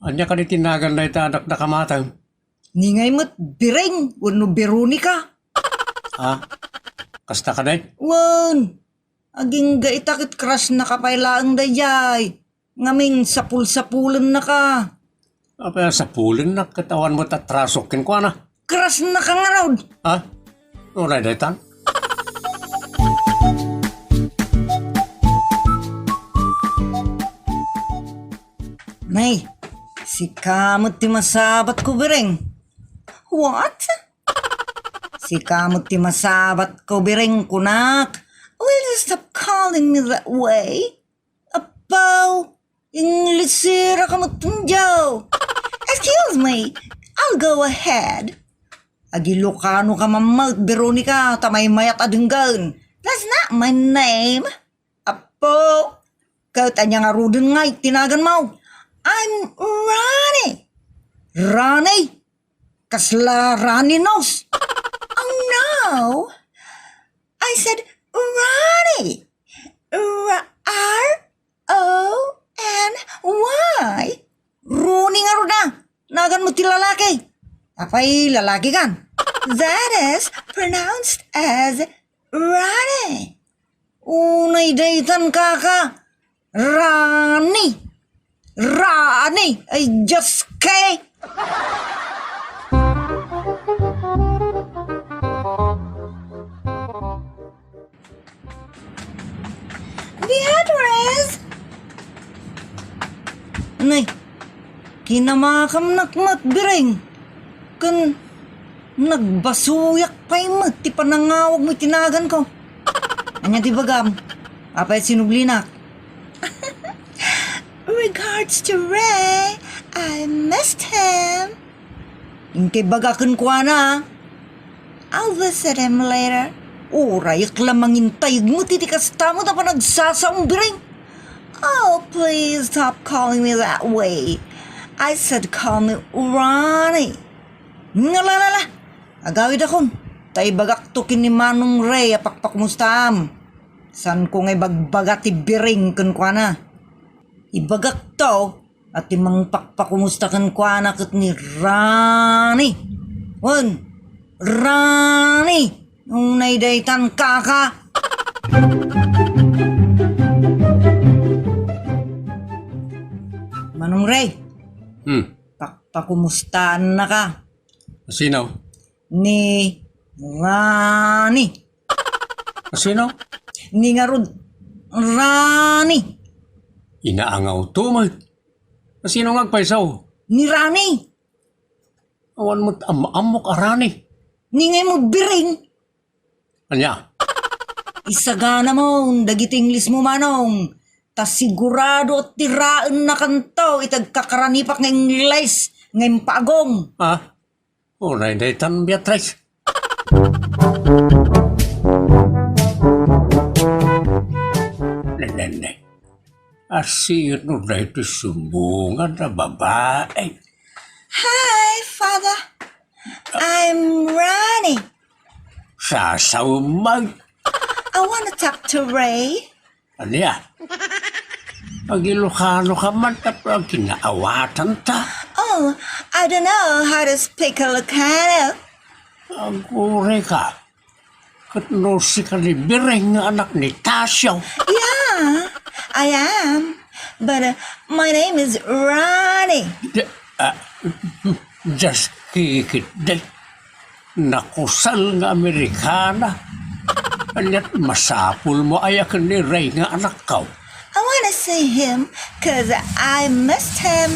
Ania kadi ti nagan dayta a dakdakamatem? Ningay met Biring wenno Veronica. Ha? Kasta kadi? Wen, agingga ita ket crush-naka pay laeng dayjay. Ngamin, sapul-sapulennaka. Apay a sapulennak ket awan met atrasok kenkuana? Crush-naka ngarud. Ha? Uray daytan? Nay, sika met ti masabatko, Biring. What? Sika met ti masabatko, Biring, kunak. Will you stop calling me that way? Apaw, Inglesera ka met, Joe. Excuse me, I'll go ahead. Agilokano ka mammet, Veronica, ta maymayat a denggen. That's not my name. Apo, ket ania ngaruden ngay ti naganmo? I'm Ronnie. Ronnie? Kasla runny nose? Oh no! I said Ronnie. R-O-N-Y. Ronnie ngarud a. Naganmo ti lalaki. Apay, lalaki kan? That is pronounced as Ronnie. Unay daytan, kaka. Ronnie. Ronnie. Ay, Diyos ko. Beatrice! Nay, kinamakamnak met, Biring. Ken nagbasuyak pay met ti panangawagmo iti naganko. Ania ti bagam? Apay sinublinak? Regards to Ray. I missed him. Inkay baga kenkuana. I'll visit him later. Uray, ak la mangintay met iti kasta met a panagsasaom, Biring. Oh, please stop calling me that way. I said call me Ronnie. Ngalalala. Agawidakon. Ta ibagakto ken ni Manong Ray a pakpakumustaam. Saanko nga ibagbaga ti Biring kenkuana. Ibagakto a ti mangpakpakumusta kenkuana ket ni Rani. Wen, Rani! Unay daytan, kaka! Manong Ray, Hmm. pakpakumustaannaka. Sino? Ni Rani. Sino? Ni ngarud, Rani. Inaangawto met. Sino nga agpayso? Ni Rani. Awan met am-, ammok a Rani. Ni ngay mo Biring. Ania? Isaganamon dagiti Ingles mo, Manong. Ta sigurado a tiraennakanto iti agkakaranipak nga Ingles nga impagong. Ha? Unay daytan, Beatrice. Nenne, asiyo no daytoy sumbungan a babae? Hi, Father. I'm Ronnie. Sasaw man. I wanna talk to Ray. Ania? Agilokano ka man tapno agkinaawatan ta. Oh, I don't know how to speak Ilocano. Aguray ka. Ket no sika ni Biring nga anak ni Tasio? Yeah, I am. But uh, my name is Ronnie. Di- ah, just kikit, day. Nakusal nga Amerikana. Ania't masapul mo aya ken ni Ray nga anakko? I wanna see him, 'cause I missed him.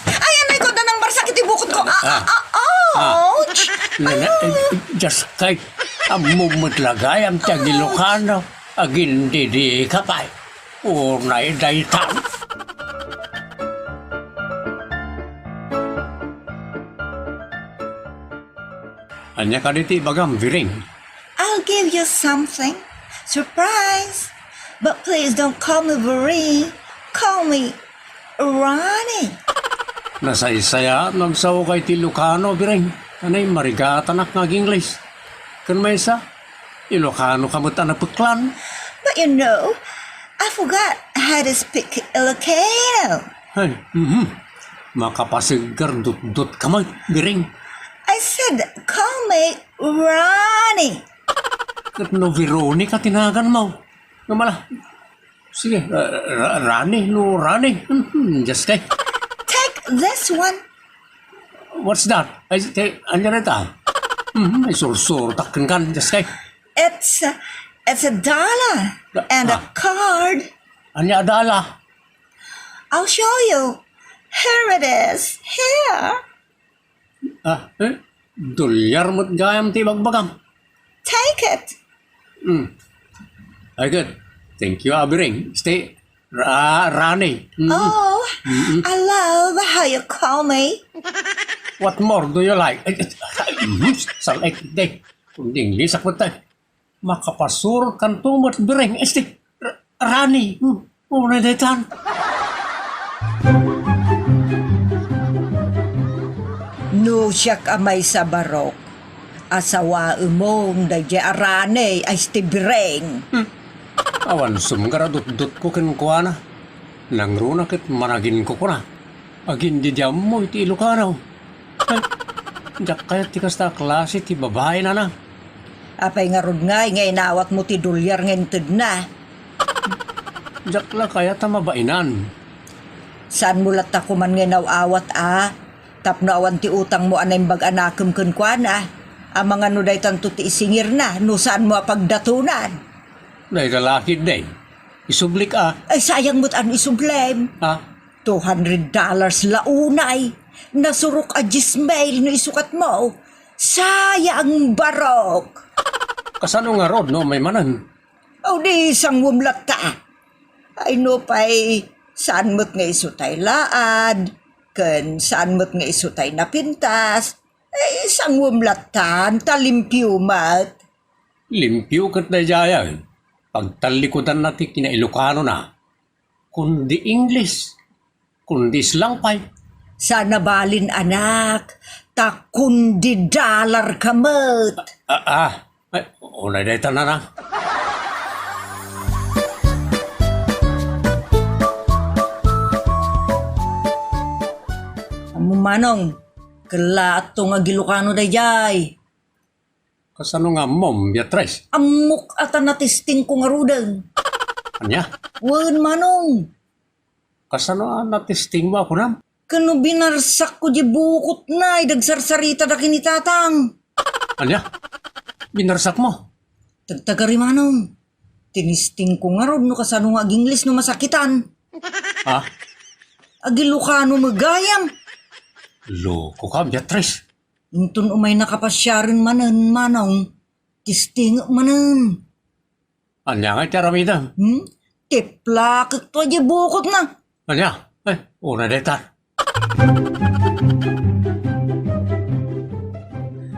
Ay, anay ko, danang barsak iti bukod ko. Ah, ah, ah, ouch! Nene, eh, just kay, ammom met la gayam ti agilokano. Agindidi ka pay. Unay daytan. Ania kadi ti ibagam, Biring? I'll give you something. Surprise! But please don't call me Biring. Call me Ronnie. Nasaysayaat no agsao ka iti Ilokano, Biring. Anay, marigatanak nga ag-Ingles. Ken maysa, Ilokano ka met a napeklan. But you know, I forgot how to speak Ilocano. Ay, mhm. Makapaseggar dutdot ka met, Biring. I said, call me Ronnie. Ket no Veronica ti naganmo. Nga mala. Sige, uh, Ra-, Rani, no Rani. Mhm, just kay. Take this one. What's that? Ay, kay, anya na ta? Mhm, ay, sursur, takken kan, just kay. It's a, it's a dollar Da-, and a ah. card. Anya dala? I'll show you. Here it is. Here. Ah, eh? Dolyar met gayam ti ibagbagam. Take it. Mm. Ay, good. Thank you, Abiring. Stay, Ra-, Rani. Mm. Oh, Mm-mm. I love how you call me. What more do you like? Ay, ay, ay, mm, salek, day. Kung di English, ako tayo. Makapasur kanto met Biring, esti, R-, Rani. Hmm, unay daytan. No siak a maysa, Barok, asawaemon daydiay a Rani a esti Biring. Hmm. Awan sumgar a dutdotko kenkuana. Nangruna ket managinkukuna. Agindidiammo iti Ilokano. Ay, diak kayat ti kasta a klase ti babae, nana. Apay ngarud ngay nga inawatmo ti dolyar nga intedna? Diak la kayat a mabainan. Saanmo latta koman nga inaw-awat a tapno awan ti utangmo a naimbag a nakem kenkuana? Amangan no daytanto ti isingirna no saanmo a pagdatonan. Dayta lakid, day. Isublik a. Ay, sayang met a no isublem. Ha? Two hundred dollars la unay. Nasurok a dies mil no isukatmo. Sayang, Barok. Kasano ngarud no umay manen? Aw, di sanguem latta. Ay, no pay, saan met nga isu tay laad? Ken saan met nga isu tay napintas. Eh, sanguem lattan ta limpio met. Limpio ket daydiay. Pagtallikudanna ti kinailokanona. Kundi English. Kundi slang pay. Saan a balin, anak, ta kundi dollar ka met. Ah, ah. Ay, unay dayta, nanang. Ammom, manong, kella atto nga agilokano daydiay. Kasano nga ammom, Beatrice? Ammok a ta natestingko ngaruden. Ania? Wen, manong. Kasano a natestingmo a kunam? Ken no binarsakko diay bukotna, idi agsarsarita da ken ni tatang. Ania? Binarsakmo? Tagtagari, manong. Tinestingko ngarud no kasano nga agingles no masakitan. Ha? Agilokano met gayam. Loko ka, Beatrice. Inton umaynaka pasiaren manen, manong, testingek manen. Ania nga iti aramidem? Hmm? Tiplakek to diay bukotna. Ania? Eh, una dayta.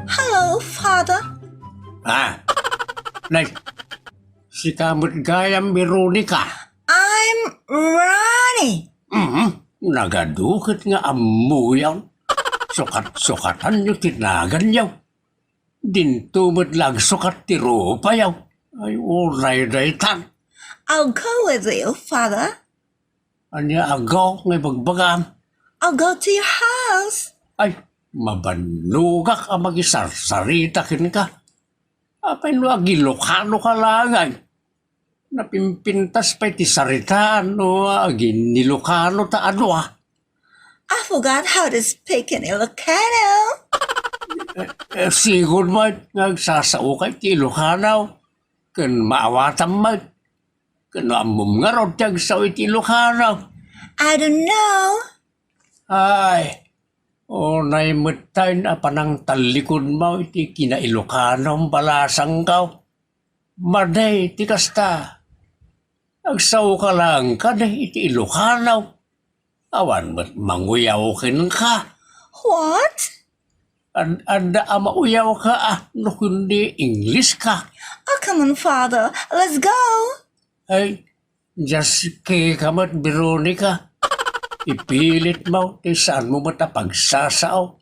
Hello, Father. Ah, nay, sika met gayam, Veronica. I'm Ronnie. Mhm. Nagadu ket nga ammoyo. Sukat-sukatanyo ti naganyo. Dinto met la agsukat ti rupayo. Ay, unay daytan. I'll go with you, Father. Ania a go nga ibagbagam? I'll go to your house. Ay, mabannogak a makisarsarita kenka. Apay no agilokano ka laeng ay? Napimpintas pay ti sarita no aginilokano ta a dua. I forgot how to speak in Ilocano. Eh, sigud met nga agsasaoka iti Ilokano ken maawatam met. Ken no ammom ngarud ti agsao iti Ilokano. I don't know. Ay, unay met tayen a panangtallikudmo iti kinailokano a balasangko. Madi ti kasta. Agsaoka laeng kadi iti Ilokano. Awan met manguyaw kenka. What? Ad-, adda a mauyawka a no kundi English ka. Oh, come on, Father. Let's go. Ay, just kay ka met, Veronica. Ipilitmo ti saanmo met a pagsasao.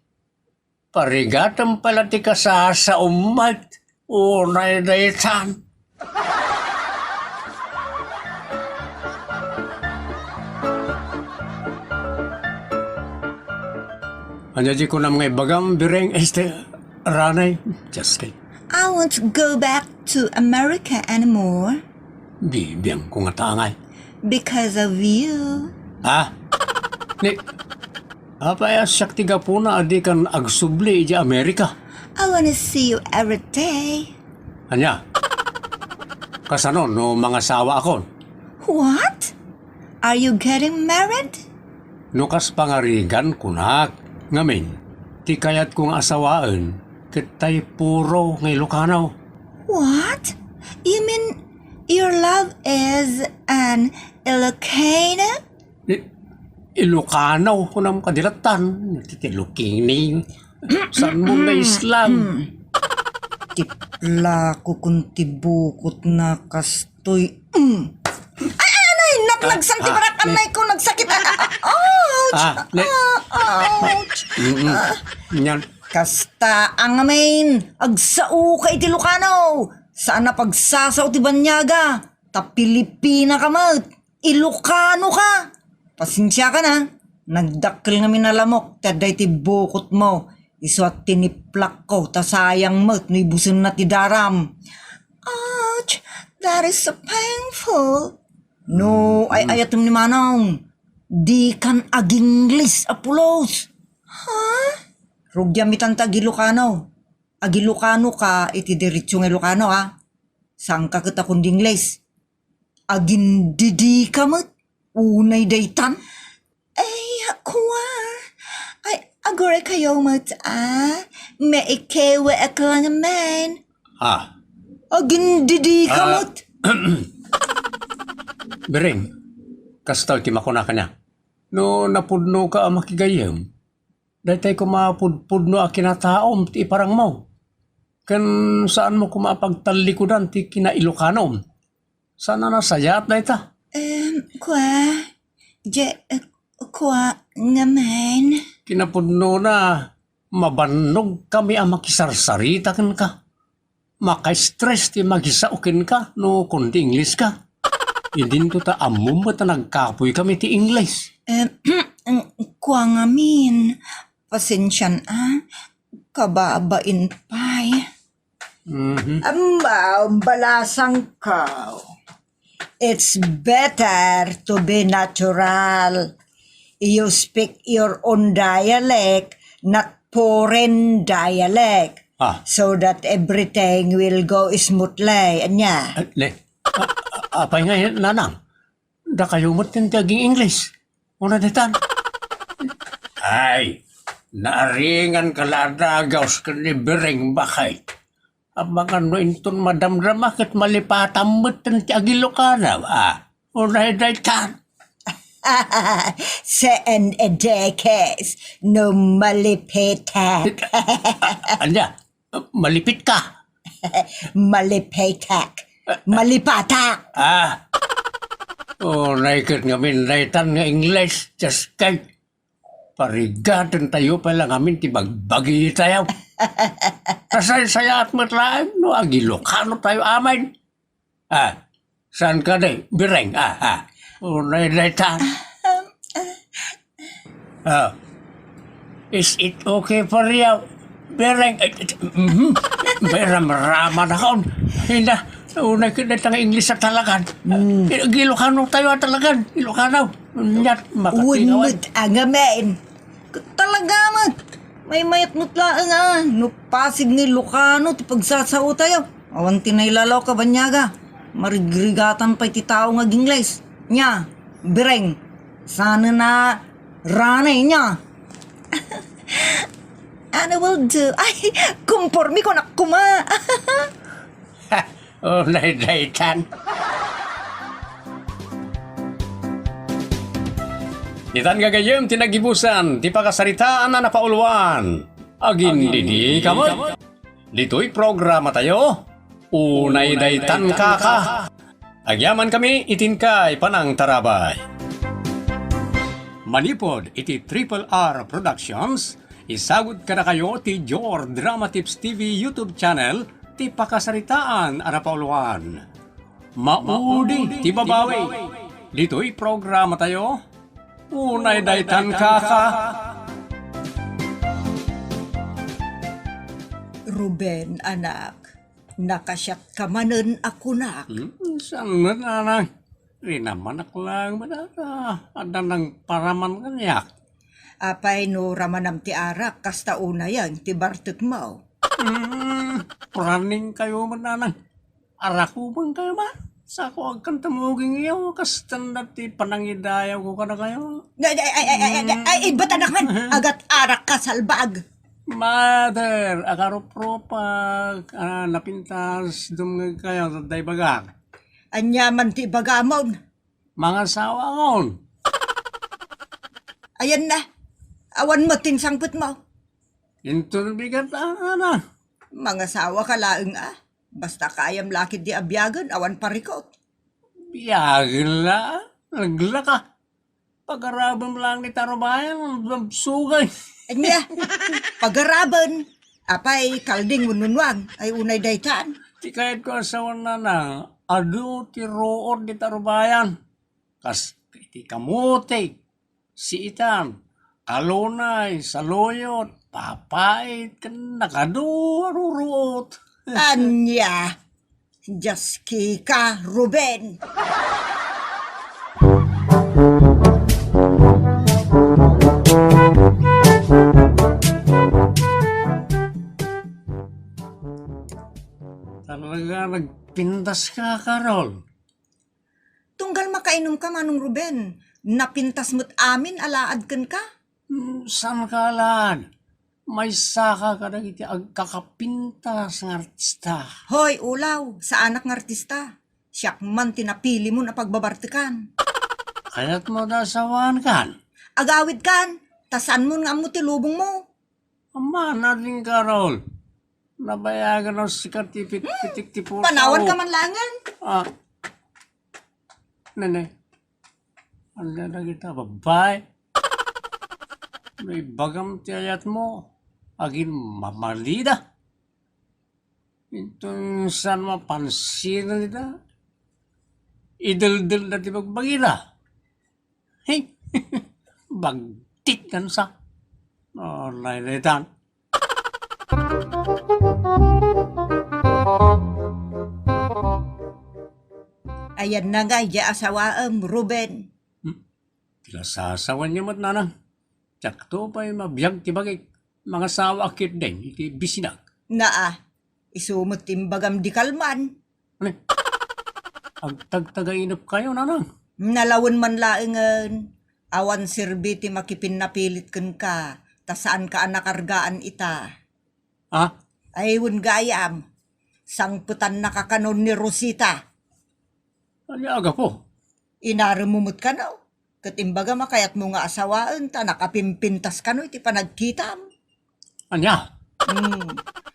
Parigatem pay la ti kasasaom met. Unay daytan. Ania di kunam nga ibagam, Bireng, este, Ranay? Just kidding. I won't go back to America anymore. Bibiangko ngata ngay. Because of you. Ha? Ni, apay a siak ti gapuna a dikan agsubli idiay Amerika? I wanna see you every day. Ania? Kasano no mangasawaakon? What? Are you getting married? No kas pangarigan, kunak. Ngamin, ti kayatko nga asawaen, ket tay puro nga Ilokano. What? You mean your love is an Ilocano? I-, Ilokano, kunam kadi lattan. Ti Ilocano. Saan mo nga islam? Tiplakek kun ti bukotna kastoy. Mm. Ay, ay, ay, napnagsan ti barak, anay ko, nagsakit. Ah, ah, ouch! Ah, ne- Ah, ouch! Mm-mm. Ah. Yan. Kasta, ngamin, agsao ka iti Ilokano. Saan a pagsasao ti baniaga. Ta Pilipina ka met. Ilokano ka. Pasensiakan a. Nagdakkel ngamin a lamok ti adda iti bukotmo. Isu a tiniplakko, ta sayang met no ibusenna ti daram. Ouch! That is so painful. No, ay-ayatem ni Manong, dikan agingles a pulos. Ha? Rugiam itan ta agilokano. Agilokano ka iti diretso nga Ilokano, ha? Saan ka ket a kundi Ingles? Agindidi ka met. Unay daytan. Ay, kua. Ay, aguraykayo met, a. Maikewe a klangamen. Ha? Agindidi ka met. Biring, kastoy ti makuna kaniak. No napudnoka a makigayyem, daytay koma pudpudno a kinataom ti iparangmo. Ken saanmo koma a pagtallikudan ti kinailokanom. Saan a nasayaat dayta? Em, kua, je, eh, kua, ngamin. Kinapudnona, mabannogkami a makisarsarita kenka. Maka-stress ti magisao kenka no kundi Ingleska. Idinto ta ammom met a nagkapuykami ti Ingles. Em, kua ngamin, pasensian a, kababain pay. Mhm. Amma, balasangko. It's better to be natural. You speak your own dialect, not foreign dialect. Ah. So that everything will go smoothly. Anya? Ah, ne. Ah, ah, apay nga, nanang? Dakayo met ti aging English. Una ditan. Ay, naaringan ka la a dagaus ken ni Bereng, bakay. Amangan no inton madamdama ket malipatam met ti agilokanaw, a. Unay daytan. Saan a dakes no malipetak. Anya, malipit ka? Malipetak. Malipatak. Ah. Unay ket ngamin daytan nga English, just kay Parigaten tayo pay la ngamin ti bagbagi tayo. Kasaysayaat met laeng no agilokano tayo amin. Ah, saan ka di? Bireng, ah, ah. Unay daytan. Ah. Is it okay for you? Bireng, eh, eh, mhm. May ramraman akon. Hinda, unay kita nga English sa talagan. Mm. Ilocano tayo talagan. Ilocano. Nyat, makatigawan. Uy, met, angamen. Talaga met. Maymayat met laeng, ah. No Pasig nga Ilocano ti pagsasao tayo. Awan ti nailalaw ka, banyaga. Marigrigatan pay ti tao nga agingles. Nya, Bireng. Sana na ranay nya. Ano will do? Ay, kumpormi ko na kuma. Oh, naydaytan. Ditan gagayyem ti nagibusan ti pakasaritaan a napauluan. Agindidi ka met. Ditoy programa tayo, Unay Daytan Kaka. Agyaman kami iti inkay panangtarabay. Manipud iti Triple R Productions, isagud kadakayo ti Jor Drama Tips T V YouTube channel ti pakasaritaan a napauluan. Maudi ti babawi. Ditoy programa tayo, Unay Daytan Kaka. Ruben, anak, nakasiatka manen a kunak. Hmm, saan met, nanang? Rinamanak laeng met, ah, adda nangparaman kaniak. Apay no ramanam ti arak, kasta unayen ti bartekmo? Hmm, praning kayo met, nanang. Arakuben kayo ba? Sako agkan tamuging iyo, kasta na ti panangidayaw ko kadakayo. Ay, ay, ay, ay, ay, ay, ay, ay, ibatanak man. Agat arak ka, salbag. Mother, akaruprupak, ah, napintas, dumngeg kayo, tay bagak. Anya man ti bagamon? Mangasawa ngon. Ayan na. Awan mo tinsangpet mo. Inton bigat, ah, na. Mangasawa ka laeng, ah. Basta kayam lakid di abiagen, awan parikot. Biagen la, naglaka. Pagaraben lang ni Tarubayan, babsugay. Anya, pagaraben. Apay, kalding wenno nuag, ay unay daytan. Ti kayat ko asawan nana, adu ti ruod ni Tarubayan. Kas iti kamuti, siitan, kalunay, saluyot, papait, ken nakadu a ruruot. Anya, Dios kika, Ruben. Talaga, nagpintas ka, Carol. Tunggal makainom ka, Manong Ruben, napintas met amin a laad kenka? Hmm, saan ka laad? Maysaka kadagiti agkakapintas nga artista. Hoy, ulaw, saanak nga artista. Siak man ti napilimon a pagbabartekan. Kayatmo da asawan kan? Agawidkan, ta saanmon nga ammo ti lubongmo. Ammana, Ning Carol. Nabayagan a sika ti pitpitik ti puso. Panawanka man laengen. Ah. Nene. Ania dagita babbai? No ibagam ti ayatmo, agin mamalida. Inton saan mapansinen ida, ideldelda ti bagbagida. Hey, bagtit kansa. Oh, nainaitan. Ayanna nga idiay asawaem, Ruben. Hmm? Ti nasasawaenyo met, nanang. Diakto pay mabiag ti bagik. Mangasawa a ketdin iti bisinak. Naa, isu met ti imbagam di kalman. Ania? Agtagtagainepkayo, nanang? Nalawen man laengen, awan serbi ti makipinnapilit kenka, ta saanka a nakargaan ita. Ah? Ay, wen gayam, sangpetannaka kanon ni Rosita. Ania a gapu? Inaremmo met kano, ket imbagam a kayatmo nga asawaen ta nakapimpintas kano iti panagkitam. Ania? Hmm.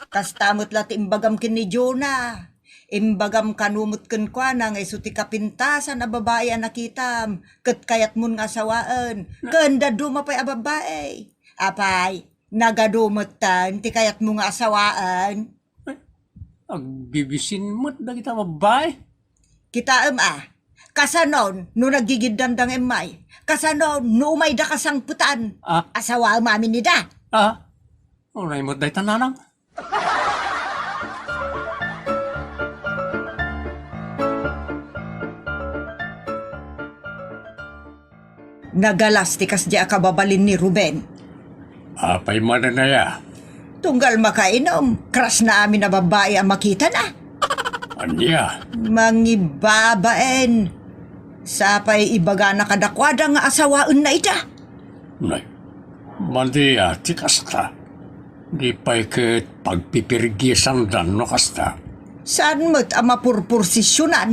Kasta met la ti imbagam ken ni Jonah. Imbagam kano met kenkuana nga isu ti kapintasan a babai a nakitam, ket kayatmon nga asawaen. Na- Ken dadduma pay a babbai. Apay, nagadu metten ti kayatmo nga asawaen? Ay, agbibisin met dagita babbai. Kitaem a, kasanon no naggigiddanda nga immay? Kasanon no umayda kasangpetan? Ah? Asawaem amin ida. Ah? Uray met dayta, nanang. Nagalas ti kasdi a kababalin ni Ruben. Apay manen aya? Tunggal makainom, crush na amin a babbai a makitana. Ania? Mangibabaen. Sapay ibagana kadakuada nga asawaenna ida. Nay, madi a ti kasta. Di pay ket pagpipirgisandan no kasta. Saan met a mapurpursisionan?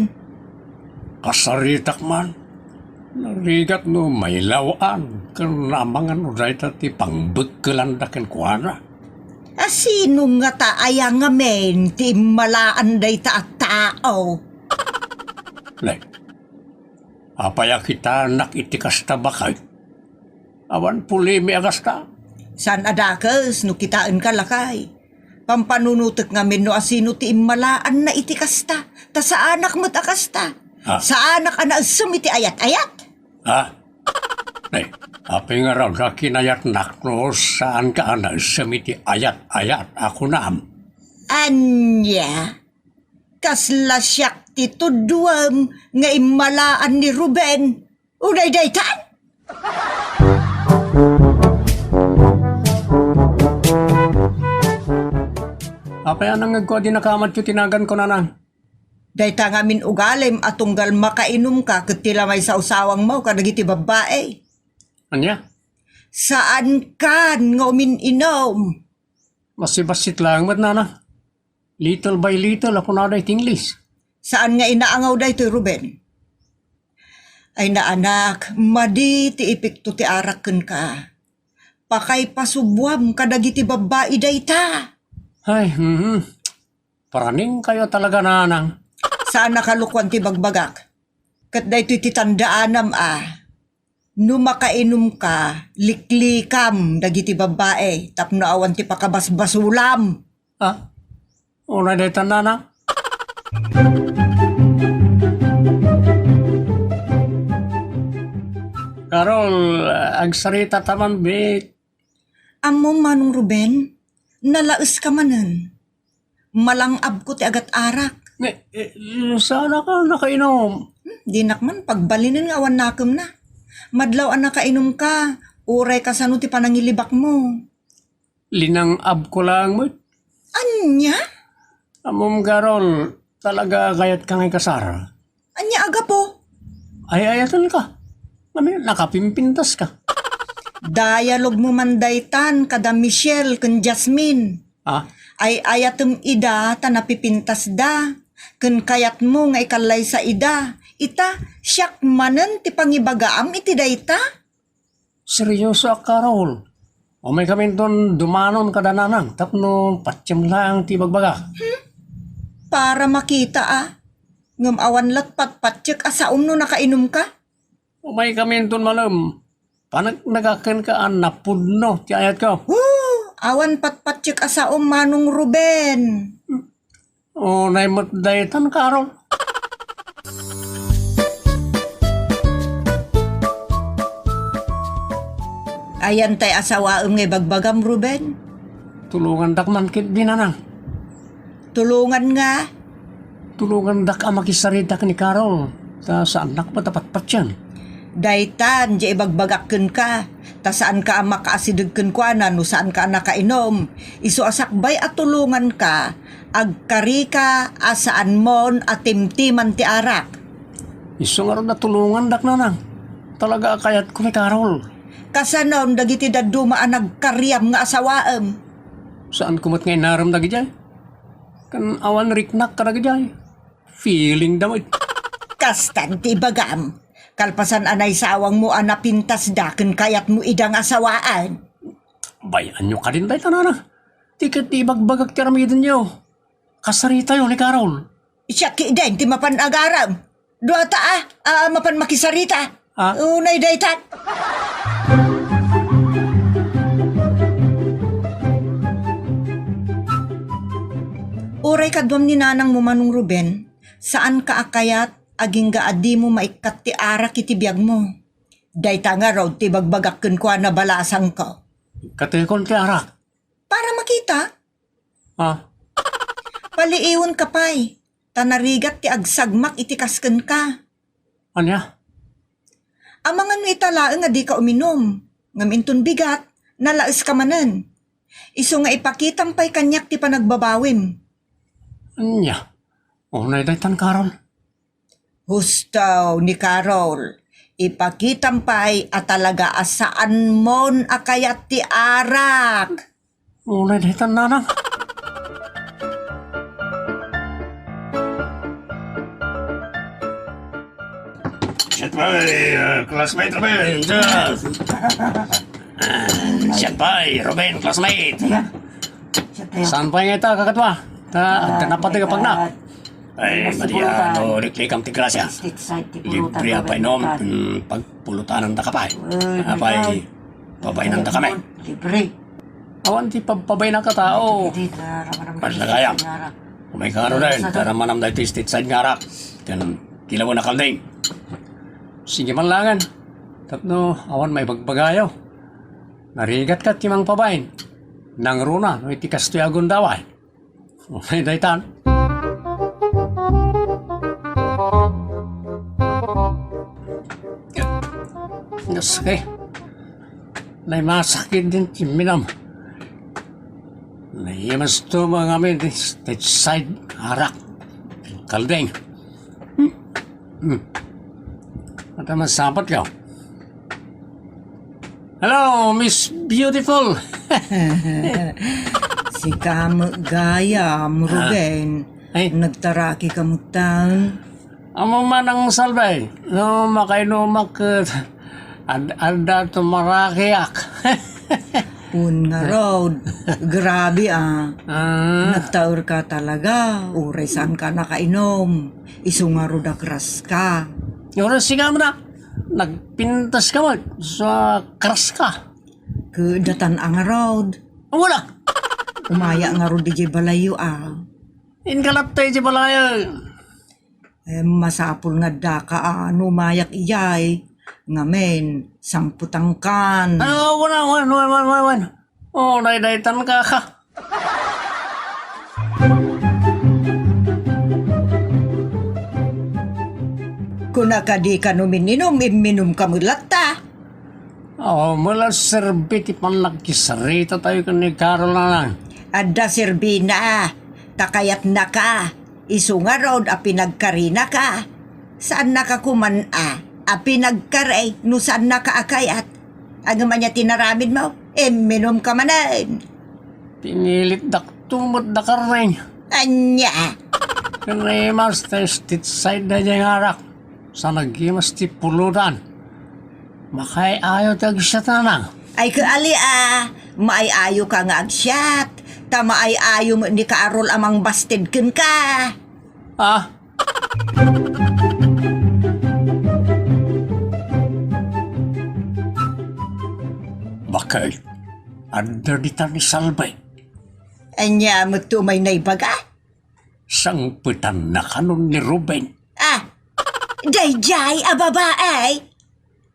Kasaritak man. Narigat no mailaw-an ken amangan no dayta ti pangbekkelanda kenkuana. A sino ngata aya ngamin ti immalaan dayta a tao? Nay, apay a kitaennak iti kasta, baket? Awan pulimi a kasta. Saan a dakes no kitaenka, lakay. Pampanunotek ngamin no asino ti immalaanna iti kasta, ta saanak met a kasta. Ah. Saanak a naessem iti ayat-ayat. Ah? Nay, apay ngarud a kinayatnak no saanka a naessem iti ayat-ayat a kunam? Ania? Kasla siak ti tudduem nga immalaan ni Ruben? Unay daytan? Apay a nangngegko a dinaka amadto ti naganko, nanang? Dayta ngamin ugalim a tunggal makainumka ket ti la maisawsawangmo kadagiti babbai. Ania? Saankan nga umin-inum. Bassit-bassit laeng met, nanang. Little by little a kunada iti Ingles. Saan nga inaangaw daytoy, Ruben? Ay naanak, madi ti epekto ti arak kenka. Pakaipasubuam kadagiti babbai dayta. Ay, mhm. Praning kayo talaga, nanang. Saan a kalukuan ti bagbagak. Ket daytoy ti tandaanam a, no makainumka, liklikam dagiti babbai tapno awan ti pakabasbasulam. Ah? Unay daytan, nanang? Carol, agsarita ta man, bit. Ammom, Manong Ruben, nalaeska manen. Malang-abko ti agat-arak. Ne, eh, saanaka nakainom? Hmm, dinak man pagbalinen nga awan nakemna. Madlaw a nakainumka, uray kasano ti panangilibakmo. Linang-abko laeng met. Ania? Ammom, Carol, talaga kayatka nga ikasar. Ania a gapu? Ay-ayatenka. Ngem nakapimpintaska. Dialogmo man daytan kada Michelle ken Jasmine. Ah? Ay-ayatem ida ta napipintasda. Ken kayatmo nga ikallaysa ida. Ita, siak manen ti pangibagaam iti dayta. Seryoso a, Carol. Umaykaminton dumanon kada nanang tapno patiem laeng ti ibagbagak. Para makita a. Ngem awan lat patpatiek a saom no nakainumka. Umaykaminton malem. Paneknekak kenka a napudno ti ayatko. Woo! Awan patpatiek a saom, Manong Ruben. Unay met daytan, Carol. Ayan tay asawaem nga ibagbagam, Ruben? Tulongandak man ketdi, nanang. Tulongan nga? Tulongandak a makisarita ken ni Carol, ta saannak met a patpatien. Daytan, diay ibagbagak kenka, ta saanka a makaasideg kenkuana no saanka a nakainum. Isu a sakbay a tulonganka, agkarika a saanmon a timtiman ti arak. Isu ngarud a tulongandak, nanang. Talaga a kayatko ni Carol. Kasanon dagiti dadduma a nagkariam nga asawaem? Saanko met nga inarem dagidiay. Ken awan riknak kadagidiay. Feeling da met. Kastan ti ibagam. Kalpasan a naisawangmo a napintasda ken kayatmo ida nga asawaan. Bay-anyo kadin dayta, nanang. Ti ket ti ibagbagak ti aramidenyo. Kasaritayo ni Carol. Siak ketdin ti mapan agarem. Duata a, a mapan makisarita. Ha? Unay daytan. Uray kaduam ni nanangmo, Manong Ruben, saanka a kayat agingga a dimo maikkat ti arak iti biagmo. Dayta ngarud ti ibagbagak kenkuana, balasangko. Katekon ti arak. Para makita? Ha? Paliiwenka pay, ta narigat ti agsagmak iti kas kenka. Ania? Amangan no ita laeng a dika uminum, ngem inton bigat, nalaeska manen. Isu nga ipakitam pay kaniak ti panagbabawim. Ania? Unay daytan, Carol. Husto ni Carol, ipakitam pay a talaga a saanmon a kayat ti arak. Unay daytan, nanang. Siya pay, ah, classmate Ruben. Siya. Ah, siya pay, Ruben, classmate. Saan pay nga ita, kakatwa? Ta, ah, agka napateg a pagnak. Ay, Maria, no liklikam ti grasya. Libre a painom, mm, pagpulutanandaka pay. Apay, pabainandaka met. Libre. Awan ti pagpabain a katao. Kasla gayam. Umayka ngaruden, taramanam daytoy state side nga arak. Ken kilawen a kalding. Sige man laengen. Tapno awan maibagbagayo. Narigatka ti mangpabain. Nangruna no iti kastoy a gundaway. Unay daytan. Nasake. Naimasak ketdin ti minum. Naimas to mga amin ti state side arak. Kalding. Hmm. Hmm. Ata masapatko. Hello, Miss Beautiful. Sika met gayam, ah, Ruben. Ay. Nagtaraki ka met tan. Amo man ang salbay. No, makainumak, eh, ad-, adda tumarakiak. Un ngarud. Grabe, ah. Ah. Nagtaer ka talaga. Uray saan ka nakainom. Isu ngarud a crush ka. Uray sika man a. Nagpintas ka man sa crush ka. Ket datan a ngarud. Wala. Umaya ngarud idiay balayyo, ah. Inka latta idiay balayyo. Eh, masapul nga daka a no umayak idiay. Ngamin, sangputangkan. Ah, wala, wala, wala, wala, wala. Oh, daydaytan ka, ka. Kuna kadi ka no mininum, imminum ka met latta. Oh, mula serbi ti pannakisarita tayo ken ni Carol na lang. Adda serbina, ta kayatnaka. Isu ngarud a pinagkarinaka. Saannaka koman a, a pinagkari no saannaka a kayat. Ngem ania ti naramidmo? Imminum ka manen. Pinilitdak to met da karneng. Ania? Kinimas ti state side daydiay nga arak. Sa nagimas ti pulutan. Makaay-ayo ti agsiat, nanang. Ay, ket ali a, maay-ayo ka nga agsiat, ta maay-ayo met ni Carol a mangbasted kenka. Ah? Bakit? Adda ditan ni Salve. Ania met ti umay naibaga? Sangpetanna kanon ni Ruben. Ah, daydiay a babae?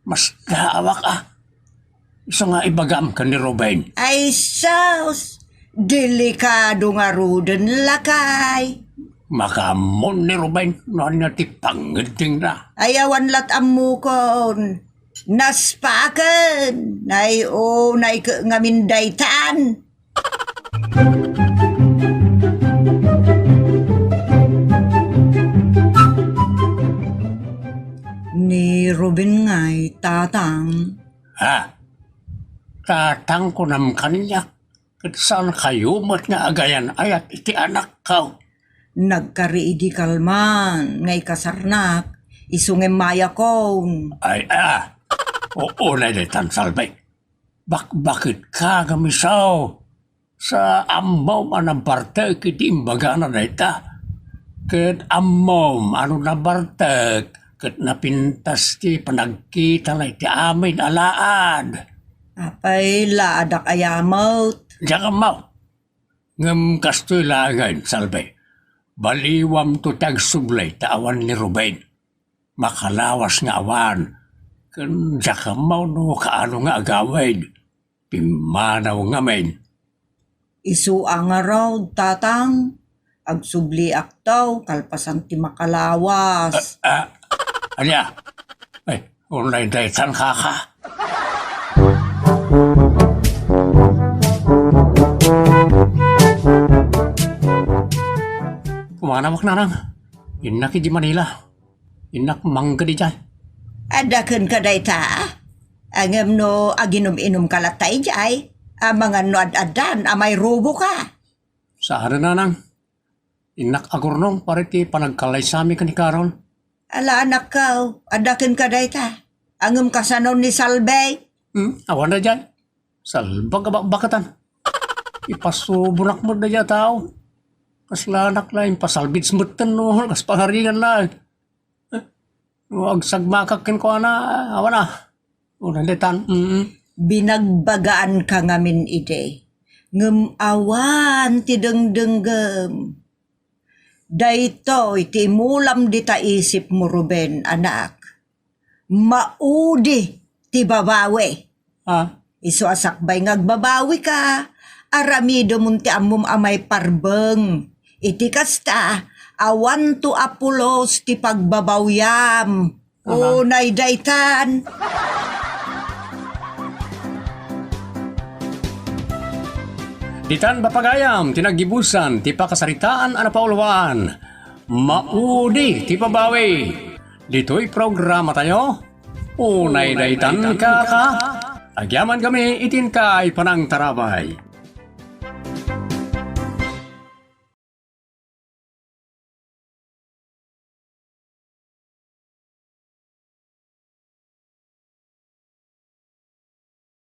Masdaawak a. Isu nga ibagam ken ni Ruben. Ay sus, delikado ngaruden, lakay. Makaammon ni Ruben no ania ti pangngeddengna. Ay awan lat ammokon. Naspaken, nay unay ket ngamin daytan. Ni Ruben ngay, tatang. Ha? Tatang kunam kaniak, ket saan kayo met nga agayan-ayat iti anakko? Nagkari idi kalman nga ikasarnak, isu nga immayakon. Ay, ah, oo, na ditan, Salve. Bakbaket ka, gamisaw. Sa ammom a nabartek iti imbagana dayta. Ket ammom a no nabartek ket napintas ti panagkitana iti amin a laad. Apay, laadak aya met? Diak ammo. Ngem kastoy laengen, Salve. Baliwamto ti agsubli ta awan ni Ruben. Makalawas nga awan. Ken diak ammo no kaano nga agawid. Pimmanaw ngamin. Isu a ngarud, tatang. Agsubliakto, kalpasan ti makalawas. Ah, ah, ania? Ay, unay daytan, kaka. Kumanawak, nanang. Innak iti Manila. Innak mangged idiay. Adda kenka dayta? Ngem no aginum-inumka latta idiay, amangan no ad-addan a mairuboka. Saan, nanang. Innak agurnong para iti panagkallaysami ken ni Carol. Ala, anakko, adda kenka dayta? Ngem kasano ni Salve? Hmm, awan daydiay. Salbag a bakbaketan. Ipasubonak met daydiay a tao. Kaslanak la impasalvage metten no kas pangarigan laeng. Eh, no agsagmakak kenkuana, awan a. Unay daytan, mm. Binagbagaanka ngamin idi, ngem awan ti dengdenggem. Daytoy ti imulam dita isipmo, Ruben, anak. Maudi ti babawi. Ah? Isu a sakbay nga agbabawika, aramidemon ti ammom a maiparbeng. Iti kasta, awanto a pulos ti pagbabawiam. Aha. Unay daytan. Ditan, bapagayam, ti naggibusan ti pakasaritaan a napauluan. Maudi ti babawi. Ditoy programatayo, Unay daytan, kaka. Agyaman kami iti inkay panangtarabay.